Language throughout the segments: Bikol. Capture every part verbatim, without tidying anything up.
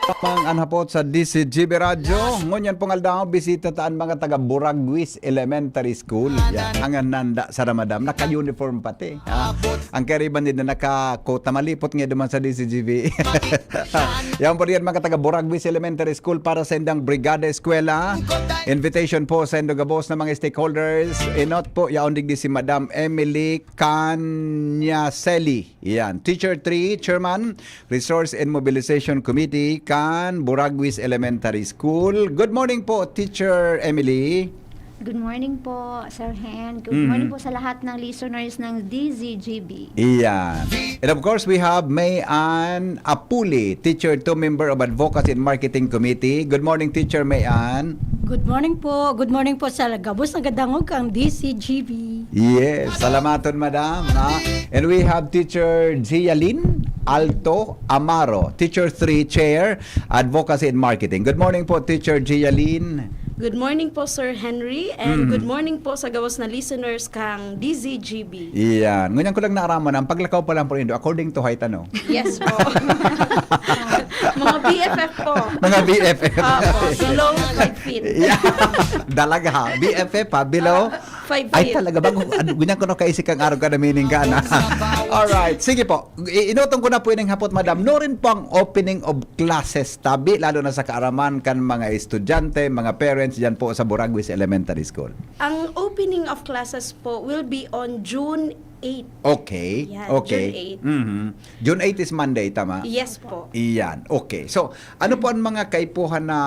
Kamang an hapot sa D C G B Radyo. Ngunyan pong aldaw, bisita ta an mga taga Buraguis Elementary School. Yan. Ang nanda sa ramadam, naka-uniform pati. Ha? Ang kariban din na naka-kota, malipot nga duman sa D C G B. Yan po riyan, mga taga Buraguis Elementary School, para sa indang Brigada Eskwela. Invitation po sa indo gabos na mga stakeholders. Inot po, yaon digdi si Madam Emily Canyaseli. Yan. Teacher three, Chairman, Resource and Mobilization Committee, kan Buraguis Elementary School. Good morning po, Teacher Emily. Good morning po, Sir Hen. Good Mhm. morning po sa lahat ng listeners ng D Z G B. Iyan. And of course, we have May Ann Apuli, Teacher two, member of Advocacy and Marketing Committee. Good morning, Teacher May Ann. Good morning po. Good morning po sa gabos na gadangog kang D C G B. Yes, salamaton, madam. Ha? And we have Teacher Gialin Alto Amaro, Teacher three Chair, Advocacy and Marketing. Good morning po, Teacher Gialin. Good morning po, Sir Henry, and Mhm. good morning po sa gabos na listeners kang D Z G B. Iyan. Ngunyan ko lang naaraman, ang paglakaw pa lang po nindo, according to height, ano? Yes po. Mga B F F po. Mga B F F. Opo, below five feet. Yeah. Dalaga ha. B F F ha, below. Five Ay, feet. Talaga ba? Kung ano, ganyan ko nakaisip kang araw ka na meaning ka na. Alright. Sige po. I- Inutong ko na po yung hapot, madam. No rin po ang opening of classes tabi, lalo na sa kaaraman kan mga estudyante, mga parents dyan po sa Buraguis Elementary School. Ang opening of classes po will be on June eight. Okay. Yan, Okay. June eight. Mhm. June eight is Monday, tama? Yes po. Iyan. Okay. So, ano po ang mga kaipuhan na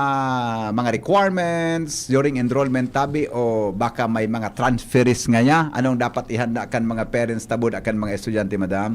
mga requirements during enrollment tabi o baka may mga transferees ngaya? Anong dapat ihanda kan mga parents tabod akan mga estudyante, madam?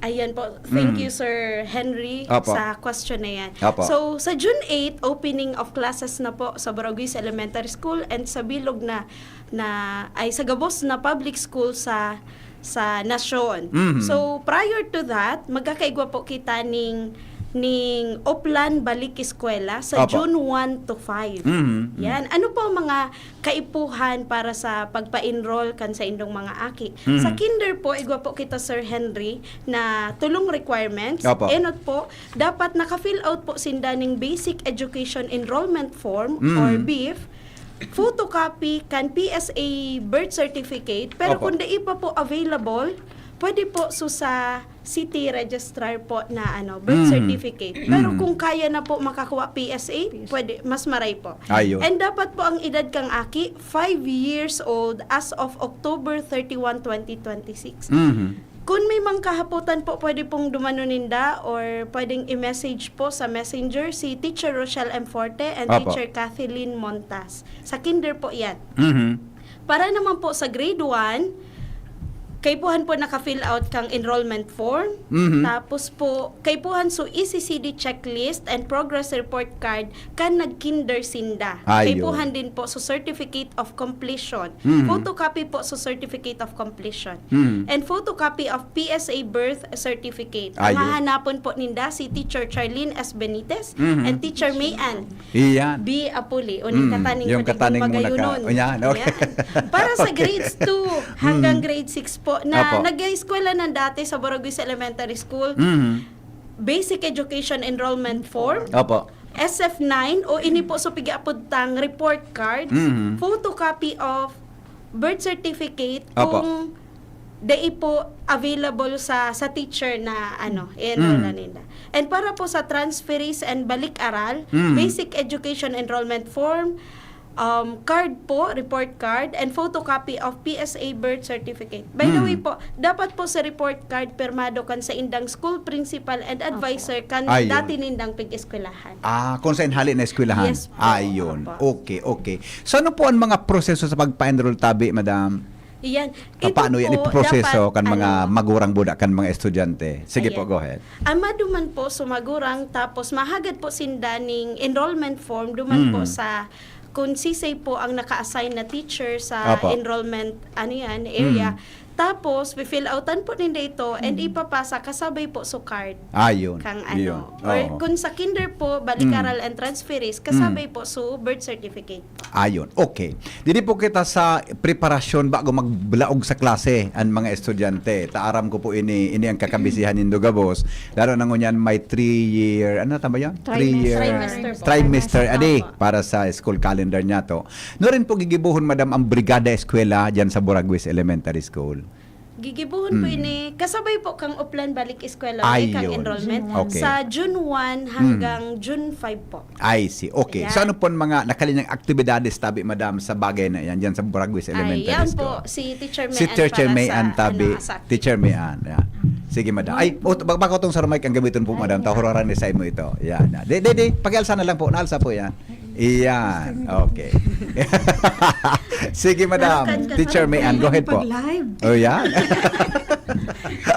Ayan po. Thank Mm. you, Sir Henry, Opo. sa question na yan. Opo. So, sa June eight, opening of classes na po sa Buraguis Elementary School and sa bilog na, na ay sa gabos na public school sa sa nasyon. Mhm. So, prior to that, magkakaigwa po kita ning ning Oplan Balik Eskwela sa Opo. June one to five. Mhm. Yan. Ano po ang mga kaipuhan para sa pagpa-enroll kan sa indong mga aki? Mhm. Sa kinder po, igwa po kita, Sir Henry, na tulong requirements. Opo. Enot po, dapat naka-fill out po sinda ning Basic Education Enrollment Form Mhm. or BEEF, photocopy kan P S A birth certificate, pero Opo. kung dai pa po available, pwede po so sa city registrar po na ano, birth Mhm. certificate. Pero Mhm. kung kaya na po makakuha P S A, pwede, mas maray po. Ayun. And dapat po ang edad kang aki, five years old as of October thirty-one, twenty twenty-six. Mhm. Kung may mga kahapotan po, pwede pong dumano ninda or pwedeng i-message po sa messenger si Teacher Rochelle M. Forte and Opo. Teacher Kathleen Montas. Sa kinder po yan. Mhm. Para naman po sa grade one, kaipuhan po naka-fill out kang enrollment form. Mhm. Tapos po, kaipuhan so E C C D checklist and progress report card kan nag-kinder sinda. Ayun. Kaipuhan din po so certificate of completion. Mhm. Photocopy po so certificate of completion. Mhm. And photocopy of P S A birth certificate. Ayun. Ang hahanapon po ninda si Teacher Charlene S. Benitez Mhm. and Teacher May Ann Iyan. B. Apuli, o Mm, ning kataning yung sa kataning tigong muna ka. Bayunon. O, yan, okay. Yan. Para sa Okay. grades two hanggang Mm. grade six po, na Apo. nag-eskwela na dati sa Buraguis Elementary School, Mhm. Basic Education Enrollment Form, Opo. S F nine, o ini po so pigiapod tang report card, Mhm. photocopy of birth certificate, Apo. kung dai po available sa sa teacher na ano, i-enroll Mm. na ninda. And para po sa transferees and balik-aral, Mm. Basic Education Enrollment Form, um, card po, report card, and photocopy of P S A birth certificate. By the Mm. way po, dapat po sa report card, pirmado kan sa indang school principal and advisor kan Ayun. dati nindang pig-eskwelahan. Ah, kung saan hali na eskwelahan? Yes po. Ayun. Opo. Okay, okay. So ano po ang mga proseso sa pagpa-enroll tabi, madam? Iyan. Pa- Paano yan ipoproseso kan mga magurang buda, kan mga estudyante? Sige po, Ayan. Go ahead. Ang maduman po sa magurang, tapos mahagad po sinda ning enrollment form duman Mm. po sa kung sisay po ang naka-assign na teacher sa Apo. enrollment, ano yan, area. Mm. Tapos, pi-fill outan po ninda ito and ipapasa kasabay po su card. Ah, yun. Kang Yun. ano. Or Oo. kung sa kinder po, balik aral and transferees, kasabay po su birth certificate. Ayun. Okay. Didi po kita sa preparasyon bago maglaog sa klase ang mga estudyante. Ta aram ko po ini, ini ang kakabisihan nindo gabos. Lalo na ngunyan may three-year, ano tama yan? Three-year Trimester po. trimester, adi, Opo. Para sa school calendar niya to. No rin po gigibuhon, madam, ang Brigada Eskwela dyan sa Buraguis Elementary School. Gigibuhon po ini, kasabay po kang Oplan Balik Eskwela, may kang Ayun. enrollment. Okay. Sa June one hanggang June five po. I see. Okay. Ayan. So ano po ang mga nakalinyang aktibidades tabi, madam, sa bagay na yan dyan sa Buraguis Elementary Ayan School? Po, si Teacher May Si Ann Teacher para May sa, Ann tabi. Ano, sa Teacher May Ann. Yeah. Sige, madam. Ay, oh, bag-, bako tong sa rumay kang gamiton po, madam. Tahuraran ni Simon ito. Yan. Di, di, di. Pakialsa na lang po. Naalsa po yan. Iyan. Okay. Sige, madam. Meron ka- Teacher May Ann, go ahead po. Pag-live. Oh, yan.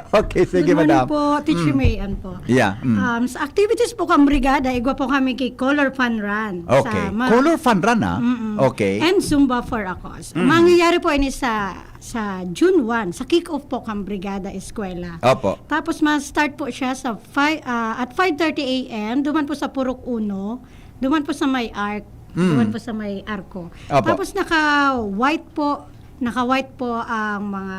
Okay, sige, Good morning madam. Po, Teacher May Ann po. Yeah. Mm. Um, sa activities po kang brigada, igwa po kami kay Color Fun Run. Okay. Sa ma- Color Fun Run, ah? Mm-mm. Okay. And Zumba for a Cause. Mm. Mangyayari po ini sa sa June one, sa kick-off po kang Brigada Eskwela. Opo. Tapos ma-start po siya sa five, ah, at five thirty a m, duman po sa Purok Uno, duman po sa may ARC, Mm. duman po sa may ARCO. Opo. Tapos naka-white po, naka-white po ang mga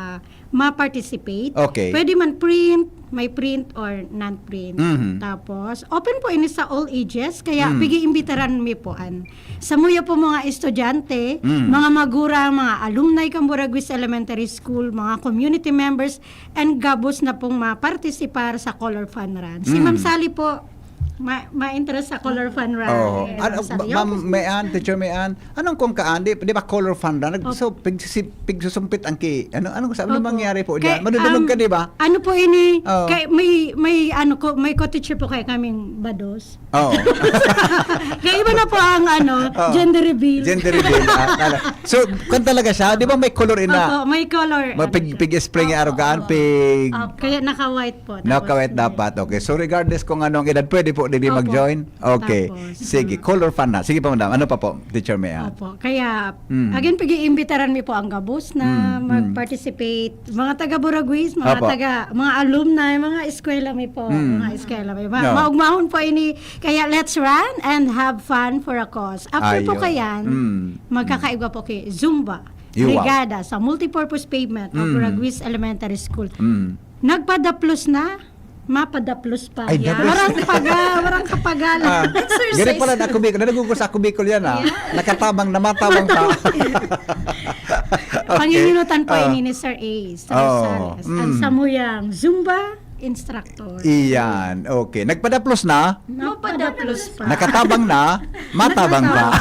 ma-participate. Okay. Pwede man print, may print or non-print. Mhm. Tapos, open po ini sa all ages, kaya Mm. pigi-imbitaran mi po an. Samuya po mga estudyante, Mm. mga magurang, mga alumni kan Buraguis Elementary School, mga community members, and gabos na pong mapartisipar sa Color Fun Run. Si Mm. Ma'am Sally po, ma- ma-interest sa Color Fun Run. Oh, Eh, ano, Ma'am Sally, ma'am, okay. May Ann, Teacher May Ann, anong kung kaan, di, di ba Color Fund na? Nag, Opo. so, pig, si, pigsusumpit ang ki, ano, anong, ano Opo. mangyari po Kay, dyan? Madudumog um, ka, di ba? Ano po ini? Oo. Kay, may, may, ano ko, may co-teacher po kaya kaming bados. Oo. Kaya iba na po ang, ano, Oo. gender reveal. Gender reveal. Ah, tala-, so, kan talaga siya, di ba may color ina? Opo, may color. Ma-, pig, pig spring araw kaan, Opo. pig, Opo. Kaya naka-white po. Naka-white Tapos, dapat. Okay. So, regardless kung anong edad, pwede po din Opo. Mag-join? Okay. Tapos, Sige, ah, Color Fund na. Sige pa, madam. Ano pa po, Teacher May Ann? Opo. Kaya, Mm. again, pag-iimbitaran mi po ang gabos na Mm, mm. mag-participate. Mga taga Buraguis, mga Opo. taga, mga alumni, mga eskwela mi po. Mm. Mga eskwela mi. Ma- No. Maugmahon po ini. Kaya let's run and have fun for a cause. After po Ayun. kayan, Mm. magkakaigwa po kay Zumba. Iwa. Brigada sa multipurpose pavement of Mm. Buraguis Elementary School. Mm. Nagpadaplos na, mapadaplos pa. Ay, the best. Warang paga, warang kapagalan. Ah, gani pala na Ako Bicol. Nagugo sa Ako Bicol yan, ah. Nakatabang na matabang pa. Okay. Panginginutan po Ah. ini ni Sir Ace Oh, Rosales, ang mm. samuyang Zumba instructor. Iyan. Okay. Nagpadaplos na, Mapadaplos pa. nakatabang na, matabang pa.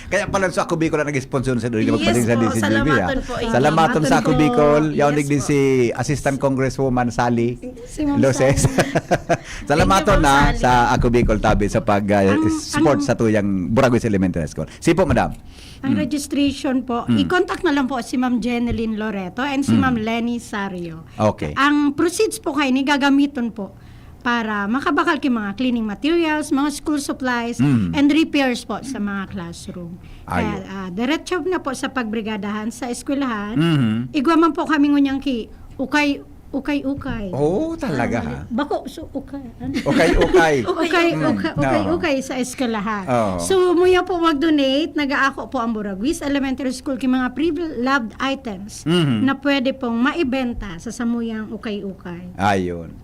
Kaya pala sa Ako Bicol ang nag-sponsor sa Duli Yes magpating sa po, D C G B, ah. salamaton po, eh. Salamaton sa Ako Salamaton po. Bicol. Yaon Yes digdi po. Si Assistant Congresswoman Sally Si Ma'am Loses. Sally. Salamaton Thank you, Ma'am na Sally. Sa Ako Bicol tabi sa pag uh, Ang- support ang- sa tuyang Buraguis Elementary School. Sipo, madam. Ang registration po, Mm. i-contact na lang po si Ma'am Jeneline Loreto and si Mm. Ma'am Lenny Sario. Okay. Ang proceeds po kayo ni gagamiton po para makabakal ki mga cleaning materials, mga school supplies, Mm. and repairs po sa mga classroom. Kaya Ayun. ah, diretso na po sa pagbrigadahan sa eskwelahan. Mhm. Igwa man po kami ngunyang ki ukay, ukay-ukay. Oo, talaga, Ano, ha? Bako, so, ukay. Ano? Okay, okay. Okay, Mm, okay, no. okay, okay sa eskwelahan. Oo. So, muya po mag-donate, nag-aako po ang Buraguis Elementary School kay mga pre-loved items Mhm. na pwede pong maibenta sa samuyang ukay-ukay. Ayun.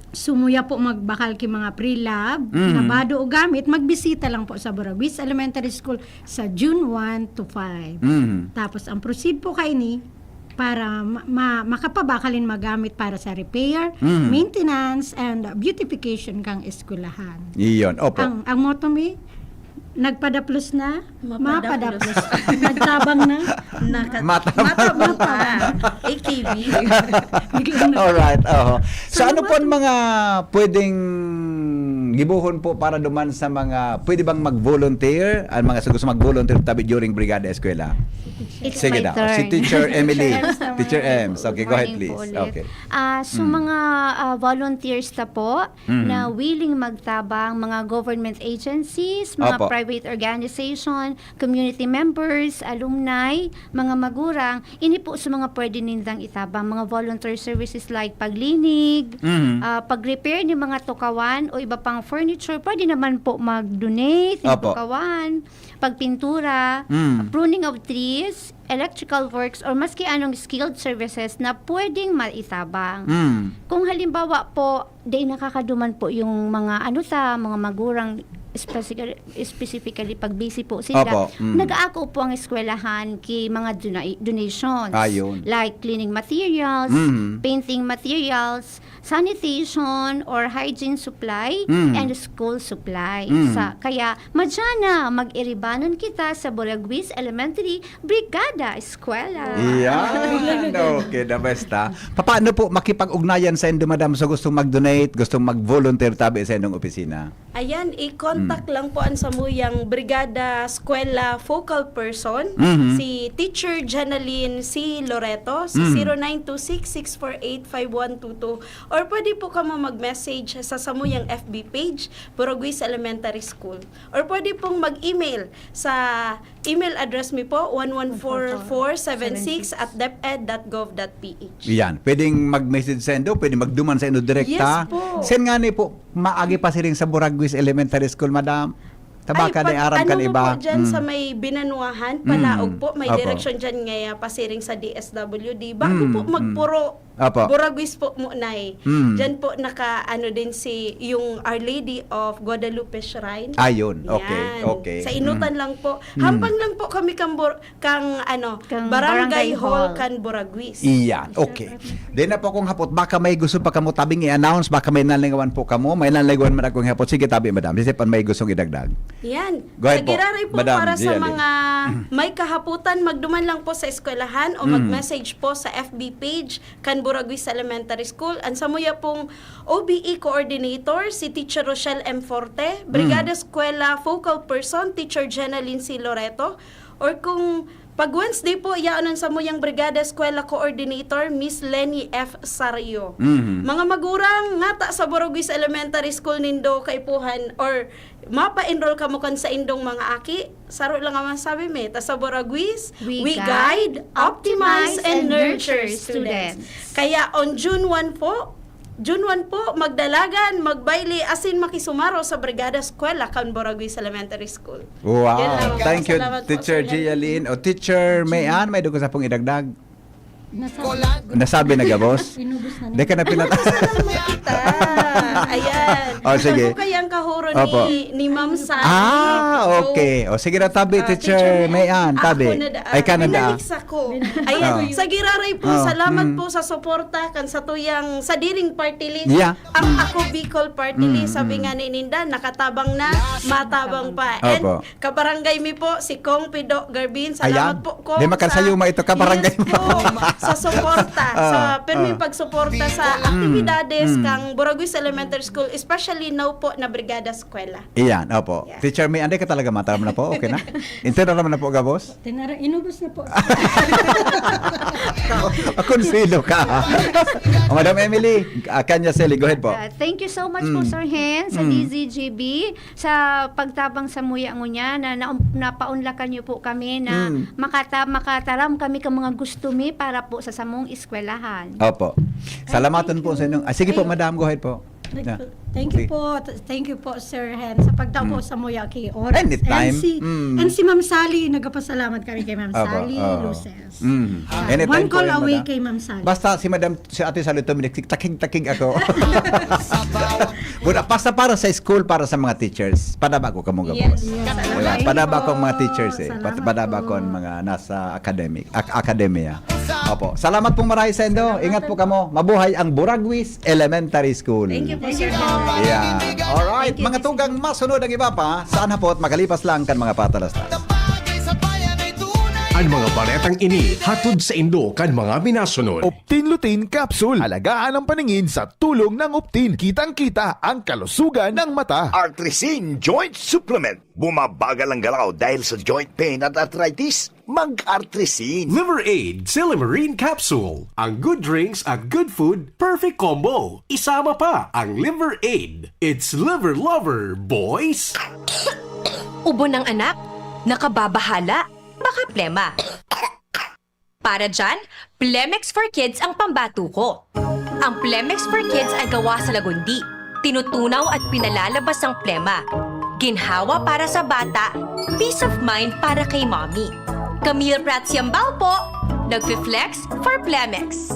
So, muya po magbakal ki mga pre-love, Mhm. na bado o gamit, magbisita lang po sa Buraguis Elementary School sa June one to five. Mhm. Tapos, ang proceed po kaini para ma- ma- makapabakalin magamit para sa repair, Mhm. maintenance, and beautification kang eskwelahan. Iyon. Opo. Ang ang motto mi, nagpadaplos na, Mapadaplos. mapadaplos. Nagtabang na. Naka- Matabang. Matabang pa. A K B. Biglang na- Alright, oho. So, ano Salamat. po ang mga pwedeng gibuhon po para duman sa mga pwede bang mag-volunteer? Ang mga sa gusto mag-volunteer tabi during Brigada Eskwela? It's Sige my daw. turn. Si Teacher Emily. Teacher Ems naman. Teacher Ems. Okay, go ahead, Morning please. po ulit. Okay. Ah, so Mm. mga ah, volunteers ta po Mhm. na willing magtabang, mga government agencies, mga Opo. private organization, community members, alumni, mga magurang, ini po sa mga pwede nindang itabang, mga volunteer services like paglinig, Mhm. ah, pag-repair ng mga tukawan o iba pang furniture, pwede naman po mag-donate ng Opo. tukawan, pagpintura, Mm. pruning of trees, electrical works, or maski anong skilled services na pwedeng maitabang. Mm. Kung halimbawa po, day nakakaduman po yung mga ano ta, mga magurang specifically, specifically pag busy po sila, Opo, mm. nag-aako po ang eskwelahan ki mga dona- donations. Ayun. Like cleaning materials, Mhm. painting materials, sanitation or hygiene supply, Mm. and school supply. Mm. Sa, kaya, madya na, mag-iribanon kita sa Boraguis Elementary Brigada Eskwela. Yan. Okay, the best, ha? Paano po makipag-ugnayan sa indo, madam, sa gustong mag-donate, gustong mag-volunteer tabi sa indong opisina? Ayan, i-contact Mm. lang po ang samuyang Brigada Eskwela Focal Person, Mhm. si Teacher Jenaline C. Loreto, sa Mm. zero nine two six, six four eight, five one two two. Or pwede po kamo mag-message sa samuyang F B page, Boraguis Elementary School. Or pwede pong mag-email sa email address mi po, one one four four seven six at deped dot gov dot P H. Yan. Pwedeng mag-message sa indo, pwede magduman sa indo direkta. Yes po. Sen nga ni po, maagi pa siring sa Boraguis Elementary School, madam. Tabaka Ay, na aram ano kan mo iba. po dyan Mm. sa may Binanuahan, Mm. Palaog po, may Apo. direksyon dyan ngaya pasiring sa D S W D. Bago Mm, po mm. magpuro, Apo. Boraguis po muna eh. Mm. Dyan po naka, ano din si, yung Our Lady of Guadalupe Shrine. Ayun, okay, Yan. okay. Sa Inutan Mm. lang po. Mm. Hampang lang po kami kang, Bor- kang, ano, Kang Barangay Barangay Hall Hall. kan Boraguis. Iyan, okay. Then na po kung hapot, baka may gusto pa kamo tabing i-announce, baka may nalingawan po kamo, may nalingawan man akong hapot. Sige, tabi, madam. Isip an may gustong idagdag. Yan. Go ahead po, Nagiraray po Madam para sa Jelly. mga may kahapotan, magduman lang po sa eskwelahan o Mm. mag-message po sa F B page kan Boraguis Elementary School. Ang samuya pong O B E coordinator, si Teacher Rochelle M. Forte, Brigada Mm. Eskwela focal person, Teacher Jenna Lindsay Loreto, or kung pag Wednesday po, yaon ang samuyang Brigada Eskwela Coordinator, Miss Lenny F. Sario. Mhm. Mga magurang, ngata sa Boraguis Elementary School nindo kaipuhan or mapa-enroll kamo kan saindong mga aki, saro lang ang masabi mi, ta sa Boraguis, We we, guide, guide, optimize, optimize, and and nurture nurture students. students. Kaya on June one po, June one po, magdalagan, magbayli, asin makisumaro sa Brigada Eskwela kan Boraguis Elementary School. Wow. Yan lang. Thank you, Salamat po, Teacher Sir Lenny. Gialin. O, Teacher May Ann, may dugo sa pong idagdag. Nasa, Nasabi na gabos? Inubos na Di ka na pinat- Ta. Ayan. Oh, sige. Ako kaya ang kahuro Opo. ni, ni Ma'am Sally. Ah, So, okay. O, sige na, tabi, ah, Teacher May Ann, Ako tabi. na da- Ay, Canada. Binalik sa ko. Ayan. Oh. Sa Giraray po, Oh, salamat mm. po sa suporta kan sa tuyang sadiring party list. Yeah. Ang Ako Bicol Party Mm, List, sabi mm. nga ni Ninda, nakatabang na, matabang pa. And Opo. kabarangay mi po, si Kong Pido Garbin, salamat Ayan. po, Kong. Di makasayuma ito, kabarangay Yes mo. po, sa suporta, Ah, sa pirming ah. pagsuporta sa aktibidades Mm. kang Boraguis Elementary School, especially now po na Brigada Eskwela. Iyan, opo. Yeah. Teacher May Ann, di ka talaga mataram na po. Okay na? Internal naman na po, gabos? Tinara, inubos na po. Konsilo ka. O, Madam Emily, uh, Kanya Sally, go ahead po. Uh, thank you so much po, Mm. Sir Hen, sa Mm. D Z G B, sa pagtabang sa muya ngunyan na, na napaunlakan niyo po kami na Mm. makata, makataram kami ka mga gusto mi para po sa samong eskwelahan. Opo. Salamatan Thank po you. sa inyong... Ah, sige po, Ayun. madam. Go ahead po. Thank Yeah. you. Thank you Okay. po. T- Thank you po, Sir Hen, sa pagdao po Mm. sa muya kay Oras. Anytime. And si, Mm. and si Ma'am Sally, nagpapasalamat kami kay Ma'am Opo, Sally oo. Luces. Mm. Ah, Anytime one po call yan, away madam. Kay Ma'am Sally. Basta si Madam, si Ate Sally Dominic, takig-takig ako. Wala, basta para sa school, para sa mga teachers, padaba ko kamo, gabos. Yes. Wala, Salamat padaba po. ko ang mga teachers eh. Salamat Padaba po. ko ang mga nasa academic, ak- akademya. Opo. Salamat pong maray sa indo. Ingat po kamo. Mabuhay ang Buraguis Elementary School. Thank you po, Thank Sir. you po. Yeah. Alright, Thank you, mga Miss tugang masunod ang iba pa. Saan hapot makalipas lang kan mga patalastas. An mga baretang ini hatod saindo kan mga minasunod. Optin Lutein Capsule. Alagaan ang paningin sa tulong ng Optin. Kitang-kita ang kalusugan ng mata. Artrisin Joint Supplement. Bumabagal ang galaw dahil sa joint pain at arthritis? Mag-Artrisin. Liver Aid, Silymarin Capsule. Ang good drinks at good food, perfect combo. Isama pa ang Liver Aid. It's Liver Lover, boys! Ubo ng anak? Nakababahala? Baka plema. Para dyan, Plemex for Kids ang pambato ko. Ang Plemex for Kids ay gawa sa lagundi. Tinutunaw at pinalalabas ang plema. Ginhawa para sa bata, peace of mind para kay mommy. Camille Prats Yambao po, nagfi-flex for Plemex.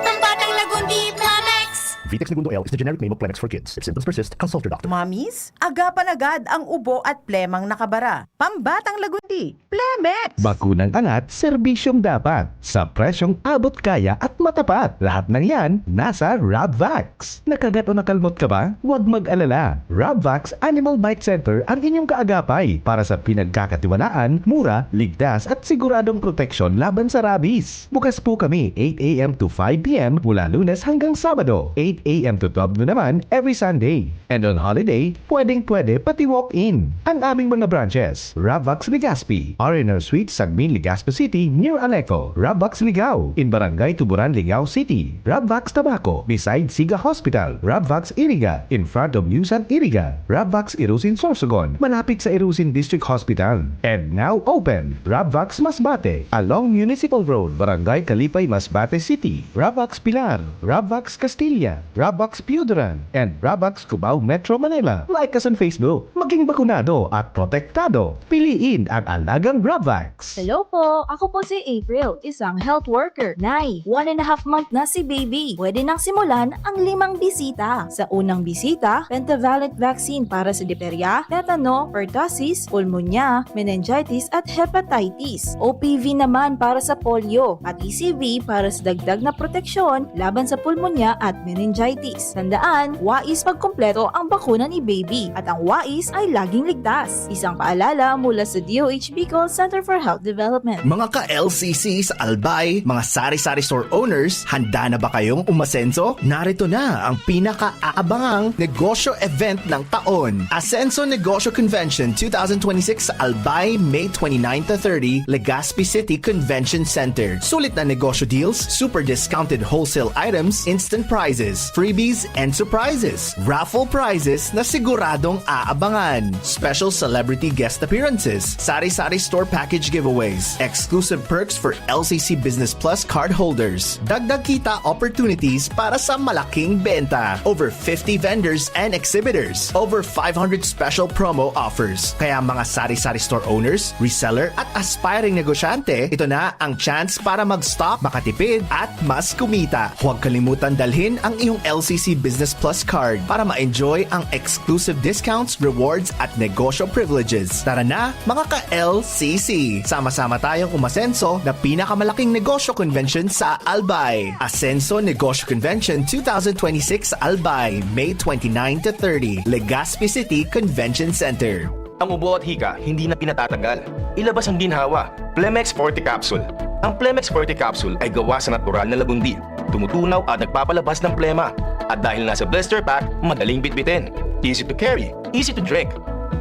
Pambatang lagundi, Plemex! Vitex Negundo L is the generic name of Plemex for Kids. If symptoms persist, consult your doctor. Mommies, agapan agad ang ubo at plemang nakabara. Pambatang lagundi, Plemex! Bakunang angat, serbisyong dapat. Sa presyong abot kaya at matapat. Lahat ng yan, nasa Rabvax. Nakagat o nakalmot ka ba? Huwag mag-alala. Rabvax Animal Bite Center ang inyong kaagapay para sa pinagkakatiwalaan, mura, ligtas at siguradong proteksyon laban sa rabies. Bukas po kami eight a m to five p m mula Lunes hanggang Sabado, eight a m to twelve noon naman every Sunday. And on holiday, pwedeng-pwede pati walk-in. Ang aming mga branches, Rabvax Legazpi, R and R Suite, Sagmin, Legazpi City, near Aleco, Rabvax Ligao, in Barangay Tuburan, Ligao City, Rabvax Tabaco, beside Siga Hospital, Rabvax Iriga, in front of Yusan Iriga, Rabvax Irusin Sorsogon, malapit sa Irusin District Hospital, and now open, Rabvax Masbate, along Municipal Road, Barangay Kalipay, Masbate City, Rabvax Pilar, Rabvax Castilla, Rabvax Pioduran, and Rabvax Cubao, Metro Manila. Like us on Facebook. Maging bakunado at protektado. Piliin ang alagang Rabvax. Hello po! Ako po si April, isang health worker. Nay, one and a half month na si baby. Pwede nang simulan ang limang bisita. Sa unang bisita, pentavalent vaccine para sa diphtheria, tetano, pertussis, pulmonya, meningitis at hepatitis. O P V naman para sa polio at E C V para sa dagdag na proteksyon laban sa pulmonya at meningitis. Tandaan, wais pagkumpleto ang bakuna ni baby at ang wais ay laging ligtas. Isang paalala mula sa D O H Bicol Center for Health Development. Mga ka-L C C sa Albay, mga sari-sari store owners, handa na ba kayong umasenso? Narito na ang pinaka-aabangang negosyo event ng taon, Asenso Negosyo Convention twenty twenty-six sa Albay, May twenty-nine to thirty, Legazpi City Convention Center. Sulit na negosyo deals, super discounted wholesale items, instant prizes, freebies, and surprises. Raffle prizes na siguradong aabangan. Special celebrity guest appearances, sari-sari store package giveaways, exclusive perks for L C C Business Plus cardholders, dagdag kita opportunities para sa malaking benta, over fifty vendors and exhibitors, over five hundred special promo offers. Kaya mga sari-sari store owners, reseller at aspiring negosyante, ito na ang chance para mag-stock, makatipid at mas kumita. Huwag kalimutan dalhin ang iyong L C C Business Plus card para ma-enjoy ang exclusive discounts, rewards at negosyo privileges. Tara na, mga ka-L C C! Sama-sama tayong umasenso na pinakamalaking negosyo convention sa Albay. Asenso Negosyo Convention twenty twenty-six Albay, May twenty-nine to thirty, Legazpi City Convention Center. Ang ubo at hika, hindi na pinatatanggal. Ilabas ang ginhawa. Plemex Forte Capsule. Ang Plemex Forte Capsule ay gawa sa natural na lagundi. Tumutunaw at nagpapalabas ng plema. At dahil nasa blister pack, madaling bitbitin. Easy to carry, easy to drink.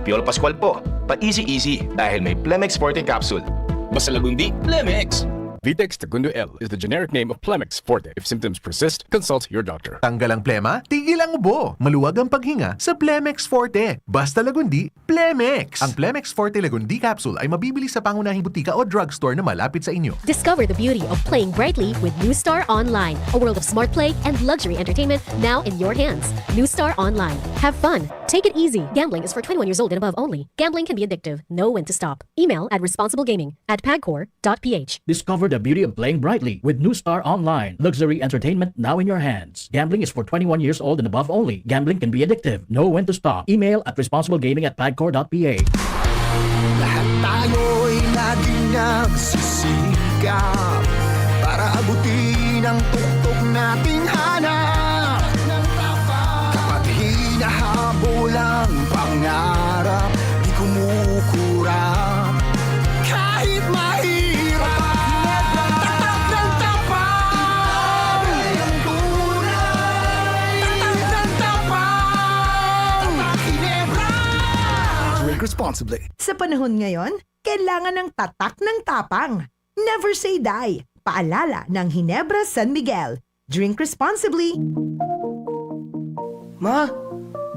Piolo Pascual po, pa-easy-easy dahil may Plemex Forte Capsule. Basta lagundi, Plemex! Vitex Segundo L is the generic name of Plemex Forte. If symptoms persist, consult your doctor. Tanggal ang plema, tigil ang ubo, maluwag ang paghinga sa Plemex Forte. Basta lagundi, Plemex! Ang Plemex Forte Lagundi Capsule ay mabibili sa pangunahing butika o drugstore na malapit sa inyo. Discover the beauty of playing brightly with New Star Online, a world of smart play and luxury entertainment now in your hands. New Star Online. Have fun. Take it easy. Gambling is for twenty-one years old and above only. Gambling can be addictive. Know when to stop. Email at responsiblegaming at pagcor dot p h. Discover the beauty of playing brightly with New Star Online. Luxury entertainment now in your hands. Gambling is for twenty-one years old and above only. Gambling can be addictive. Know when to stop. Email at responsiblegaming at pagcor dot p h. Lahat tayo'y laging nagsisikap para abutin ang tuktok nating hanap. Kapag hinahabol ang pangarap, di kumukurap. Kahit responsibly. Sa panahon ngayon, kailangan ng tatak ng tapang. Never say die. Paalala ng Ginebra San Miguel. Drink responsibly. Ma,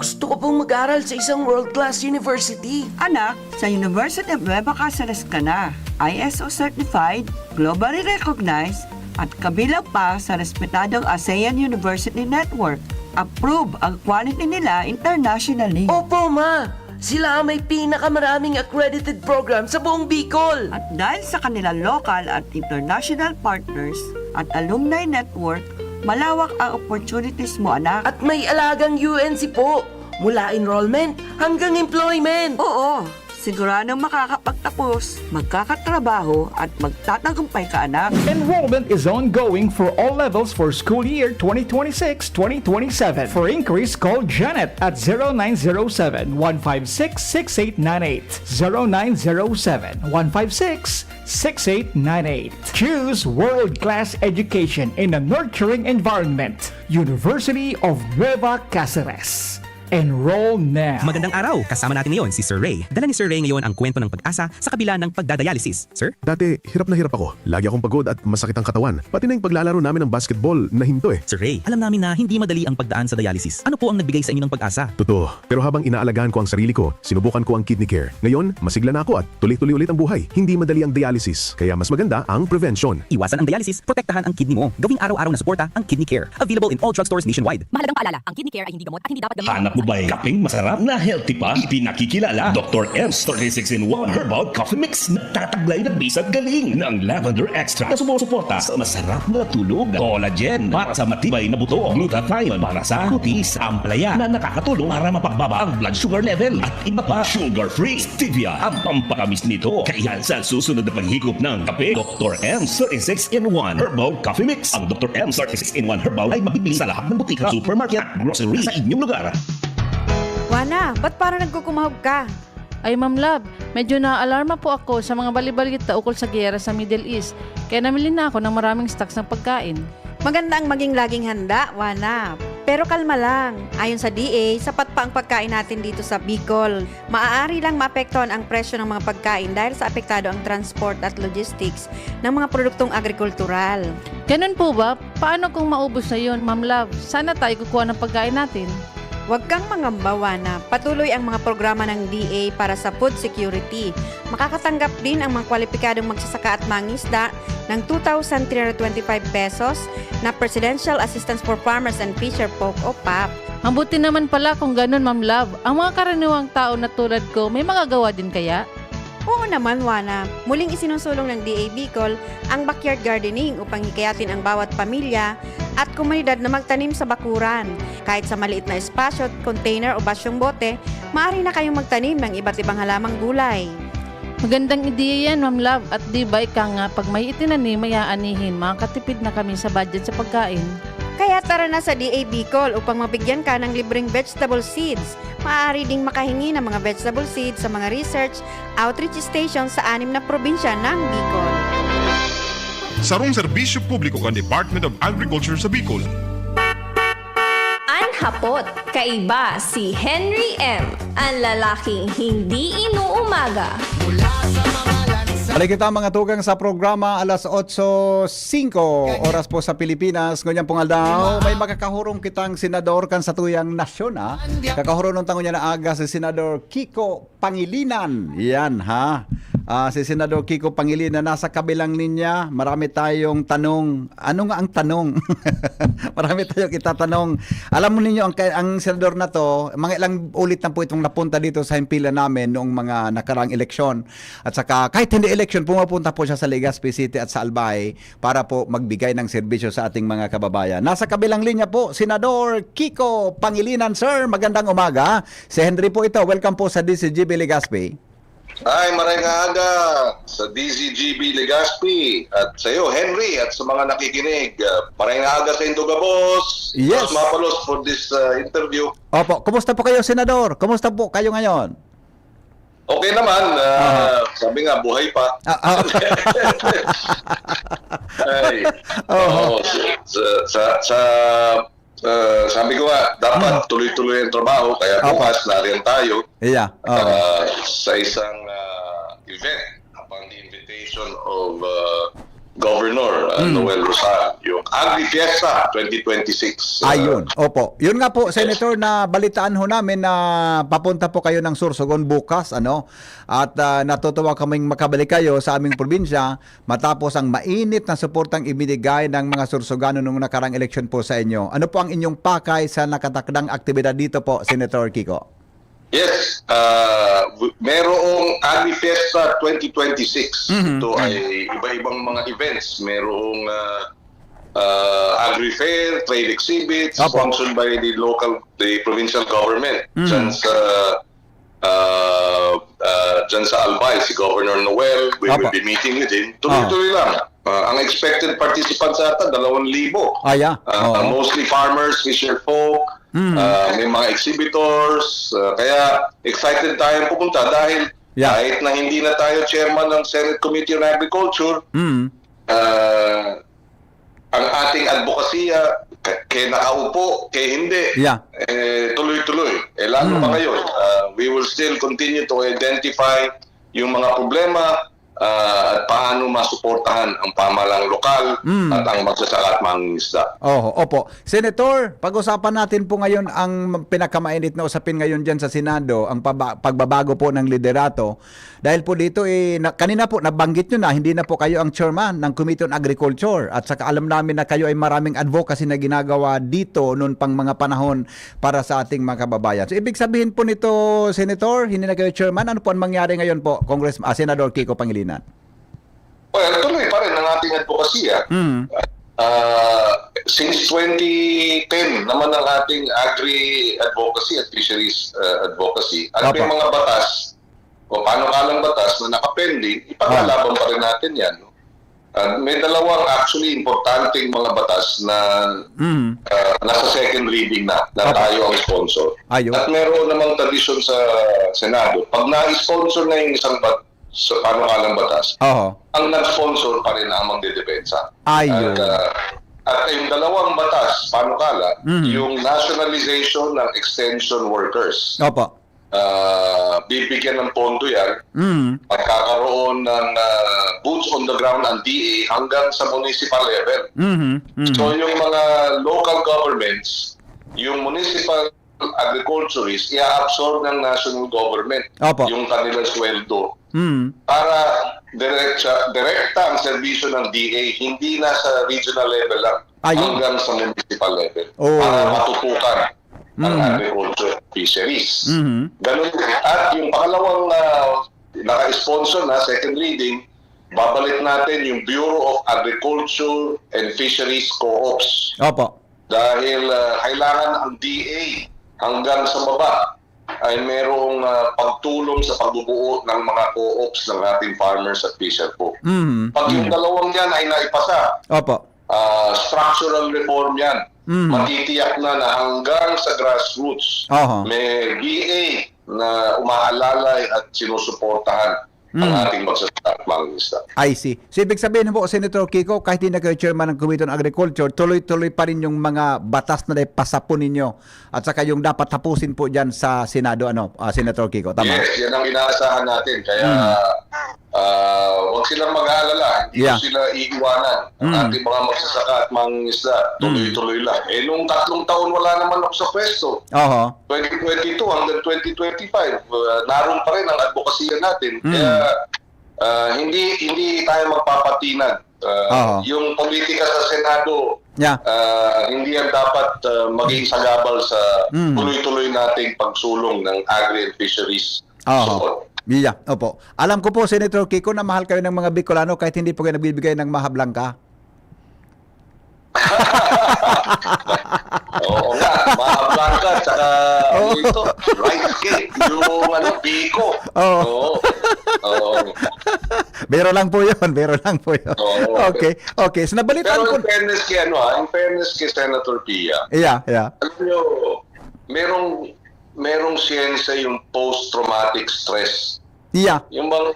gusto ko pong mag-aral sa isang world-class university. Anak, sa University of Nueva Caceres ka na. I S O certified, globally recognized, at kabilang pa sa respetadong ASEAN University Network. Approve ang quality nila internationally. Opo, ma! Sila ang may pinakamaraming accredited program sa buong Bicol. At dahil sa kanilang local at international partners at alumni network, malawak ang opportunities mo, anak. At may alagang U N C po, mula enrollment hanggang employment. Oo, siguradong makakapagtapos, magkakatrabaho at magtatagumpay ka, anak. Enrollment is ongoing for all levels for school year twenty twenty-six twenty twenty-seven. For inquiries, call Janet at zero nine zero seven, one five six, six eight nine eight. Zero nine zero seven, one five six, six eight nine eight. Choose world-class education in a nurturing environment. University of Nueva Caceres. Enroll now. Magandang araw! Kasama natin ngayon si Sir Ray. Dala ni Sir Ray ngayon ang kwento ng pag-asa sa kabila ng pagdadialysis. Sir? Dati, hirap na hirap ako. Lagi akong pagod at masakit ang katawan. Pati na yung paglalaro namin ng basketball, nahinto eh. Sir Ray, alam namin na hindi madali ang pagdaan sa dialysis. Ano po ang nagbigay sa inyo ng pag-asa? Totoo. Pero habang inaalagaan ko ang sarili ko, sinubukan ko ang Kidney Care. Ngayon, masigla na ako at tuloy-tuloy ulit ang buhay. Hindi madali ang dialysis, kaya mas maganda ang prevention. Iwasan ang dialysis, protektahan ang kidney mo. Gawing araw-araw na suporta ang Kidney Care. Available in all drugstores nationwide. Mahalagang paalala, ang Kidney Care ay hindi gamot at hindi dapat gamitin. Hanap mo ba'y kapeng masarap na healthy pa? Ipinakikilala, Doktor M's thirty-six in one Herbal Coffee Mix. Nagtataglay ng bisag galing ng lavender extract na sumusuporta sa masarap na tulog, collagen para sa matibay na buto, glutathione para sa kutis, ampalaya na nakakatulong para mapababa ang blood sugar level, at iba pa. Sugar-free stevia ang pampatamis nito. Kaya sa susunod na paghigop ng kape, Doktor M's thirty-six in one Herbal Coffee Mix. Ang Doktor M's thirty-six in one Herbal ay mabibili sa lahat ng butika, supermarket at grocery sa inyong lugar. Wana, ba't parang nagkukumahog ka? Ay, Ma'am Love, medyo naaalarma po ako sa mga balibalita ukol sa giyera sa Middle East, kaya namili na ako ng maraming stocks ng pagkain. Maganda ang maging laging handa, Wana. Pero kalma lang. Ayon sa D A, sapat pa ang pagkain natin dito sa Bicol. Maaari lang maapektuhan ang presyo ng mga pagkain dahil sa apektado ang transport at logistics ng mga produktong agrikultural. Ganun po ba? Paano kung maubos na yun, Ma'am Love? Saan na tayo kukuha ng pagkain natin? Huwag kang mangamba, Wana. Patuloy ang mga programa ng D A para sa food security. Makakatanggap din ang mga kwalipikadong magsasaka at mangisda ng two thousand three hundred twenty-five pesos na Presidential Assistance for Farmers and Fisher Folk o pap. Mabuti naman pala kung ganun, Ma'am Love. Ang mga karaniwang tao na tulad ko, may magagawa din kaya? Oo naman, Wana. Muling isinusulong ng D A Bicol ang backyard gardening upang hikayatin ang bawat pamilya at komunidad na magtanim sa bakuran. Kahit sa maliit na espasyo, container o basyong bote, maaari na kayong magtanim ng iba't ibang halamang gulay. Magandang ideya yan, Ma'am Love. At di ba ika nga, pag may itinanim, may aanihin, makakatipid na kami sa budget sa pagkain. Kaya tara na sa D A Bicol upang mabigyan ka ng libreng vegetable seeds. Maaari ding makahingi ng mga vegetable seeds sa mga research outreach station sa anim na probinsya ng Bicol. Sarong serbisyo publiko kan Department of Agriculture sa Bicol. An hapot, kaiba si Henry M, an lalaking hindi inuumaga. Balik kita, mga tugang, sa programa, alas otso singko, oras po sa Pilipinas. Ngunyan pong aldaw, may makakahurong kitang senador kan satuyang nasyon, ha? Kakahuronon ta ngunyan na aga si Senador Kiko Pangilinan. Yan, ha? Ah, si Senador Kiko Pangilinan nasa kabilang linya. Marami tayong tanong. Ano nga ang tanong? Marami tayong itatanong. Alam mo ninyo, ang, ang senador na to, mga ilang ulit na po itong napunta dito sa himpilan namin noong mga nakaraang eleksyon. At saka, kahit hindi eleksyon, pumupunta po siya sa Legazpi City at sa Albay para po magbigay ng serbisyo sa ating mga kababayan. Nasa kabilang linya po, Senador Kiko Pangilinan. Sir, magandang umaga. Si Henry po ito. Welcome po sa D Z G B Legazpi. Ay, maray nga aga sa D Z G B Legazpi at sa iyo, Henry, at sa mga nakikinig. Uh, maray nga aga sa Indoga Boss. Yes. Mapalos for this uh, interview. Opo, kumusta po kayo, Senador? Kumusta po kayo ngayon? Okay naman, uh, sabi nga, buhay pa. Ah, ah. Ay, Oo. Oo, sa, sa, sa, sa, uh, sabi ko nga, dapat tuloy-tuloy ang trabaho, kaya Opo. bukas, nariyan tayo. Yeah. Oo. Uh, sa isang ah, event upon the invitation of ah, Governor ah, Hmm. Noel Rosal, yung Agri Fiesta twenty twenty-six. Ah, Ayun. Opo. Yun nga po, Senator, na balitaan ho namin na papunta po kayo ng Sorsogon bukas, ano? At ah, natutuwa kaming makabalik kayo sa aming probinsya matapos ang mainit na suportang ibinigay ng mga Sorsoganon nung nakarang eleksyon po sa inyo. Ano po ang inyong pakay sa nakatakdang aktibidad dito po, Senator Kiko? Yes, uh, merong Agri Fiesta twenty twenty-six. Mhm. Ito ay iba-ibang mga events. Merong uh, uh, Agri Fair, trade exhibits, Opo. sponsored by the local, the provincial government. Mhm. Diyan sa, uh, uh, diyan sa Albay, si Governor Noel, we Opo. will be meeting with him. Tuloy-tuloy lang. Uh, ang expected participants ata, dalawang libo. Ah, yeah. Uh, Oo. Mostly farmers, fisher folk, Mm. Ah, may mga exhibitors, ah, kaya excited tayong pumunta dahil Yeah. kahit na hindi na tayo chairman ng Senate Committee on Agriculture, Mm. ah, ang ating advokasya, k- kay nakaupo, kay hindi, Yeah. eh, tuloy-tuloy. Eh, lalo Mm. pa ngayon, ah, we will still continue to identify yung mga problema, ah, at paano masuportahan ang pamahalang lokal Mm. at ang magsasaka at mangingisda. Oho, opo. Senator, pag-usapan natin po ngayon ang pinakamainit na usapin ngayon diyan sa Senado, ang paba- pagbabago po ng liderato. Dahil po dito, eh, na, kanina po, nabanggit nyo na, hindi na po kayo ang chairman ng Committee on Agriculture. At saka alam namin na kayo ay maraming advocacy na ginagawa dito noon pang mga panahon para sa ating mga kababayan. So, ibig sabihin po nito, Senator, hindi na kayo chairman. Ano po ang mangyari ngayon po, Congress, ah, Senador Kiko Pangilinan? Well, tuloy pa rin ang ating advokasya. Mm. Ah, since twenty ten naman ang ating agri-advocacy at fisheries ah, advocacy. At may Opo. mga batas o panukalang batas na nakapending, ipaglalaban pa rin natin yan. No? At may dalawang actually importanteng mga batas na Mm. ah, nasa second reading na, na Opo. tayo ang sponsor. Ayun. At meron namang tradisyon sa Senado, pag na-sponsor na yung isang bat sa panukalang batas, Oho. ang nag-sponsor pa rin ang magdedepensa. Ayun. At, ah, at yung dalawang batas, panukala, Mhm. yung nationalization ng extension workers. Opo. Ah, bibigyan ng pondo yan. Mhm. Magkakaroon ng ah, boots on the ground ang D A hanggang sa municipal level. Mhm. Mhm. So yung mga local governments, yung municipal agriculturist, i-absorb ng national government Opo. yung kanilang sweldo Mm. para direkta, direkta ang serbisyo ng D A, hindi na sa regional level lang, Ayun. hanggang sa municipal level. Oo. Para matutukan ang Mm. agriculture fisheries. Mhm. Ganun. At yung pangalawang ah, naka-sponsor na, second reading, babalik natin yung Bureau of Agriculture and Fisheries Co-ops. Opo. Dahil ah, kailangan ang D A hanggang sa baba ay merong ah, pagtulong sa pagbubuo ng mga co-ops ng ating farmers at fisher folk. Mhm. Pag yung Mhm. dalawang yan ay naipasa, Opo. ah, structural reform yan. Mhm. Matitiyak na na hanggang sa grassroots, Oho. may D A na umaalalay at sinusuportahan ang Mm. ating magsasaka at mangingisda. I see. So, ibig sabihin po, Senator Kiko, kahit hindi na kayo chairman ng Committee on Agriculture, tuloy-tuloy pa rin yung mga batas na naipasa po ninyo at saka yung dapat tapusin po dyan sa Senado, ano, ah, Senator Kiko, tama? Yes, yan ang inaasahan natin. Kaya, Mm. ah, wag silang mag-aalala. Hindi Yeah. ko sila iiwanan. Ang Mm. ating mga magsasaka at mangingisda, Mm. tuloy-tuloy lang. Eh, nung tatlong taon wala naman ako sa pwesto, Oho. twenty twenty-two hanggang twenty twenty-five, ah, naroon pa rin ang advokasya natin. Mm. Kaya, ah, hindi hindi tayo magpapatinag. Ah, Oho. yung politika sa Senado, Yeah. ah, hindi yan dapat ah, maging sagabal sa Mm. tuloy-tuloy nating pagsulong ng agri and fisheries Oho. support. Yeah, opo. Alam ko po, Senator Kiko, na mahal kayo ng mga Bicolano kahit hindi po kayo nagbibigay ng mahablangka. Oo nga, mahablangka, tsaka, Oo. ano ito, rice cake, yung, ano, biko. Oo. Oo. Oo. Biro lang po yun, biro lang po yun. Oo. Okay, okay. So, nabalitaan Pero ko in fairness kay, ano, ah, in fairness kay Senator Pia, Yeah, yeah. alam nyo, merong, merong siyensya yung post-traumatic stress. Yeah. Yung bang,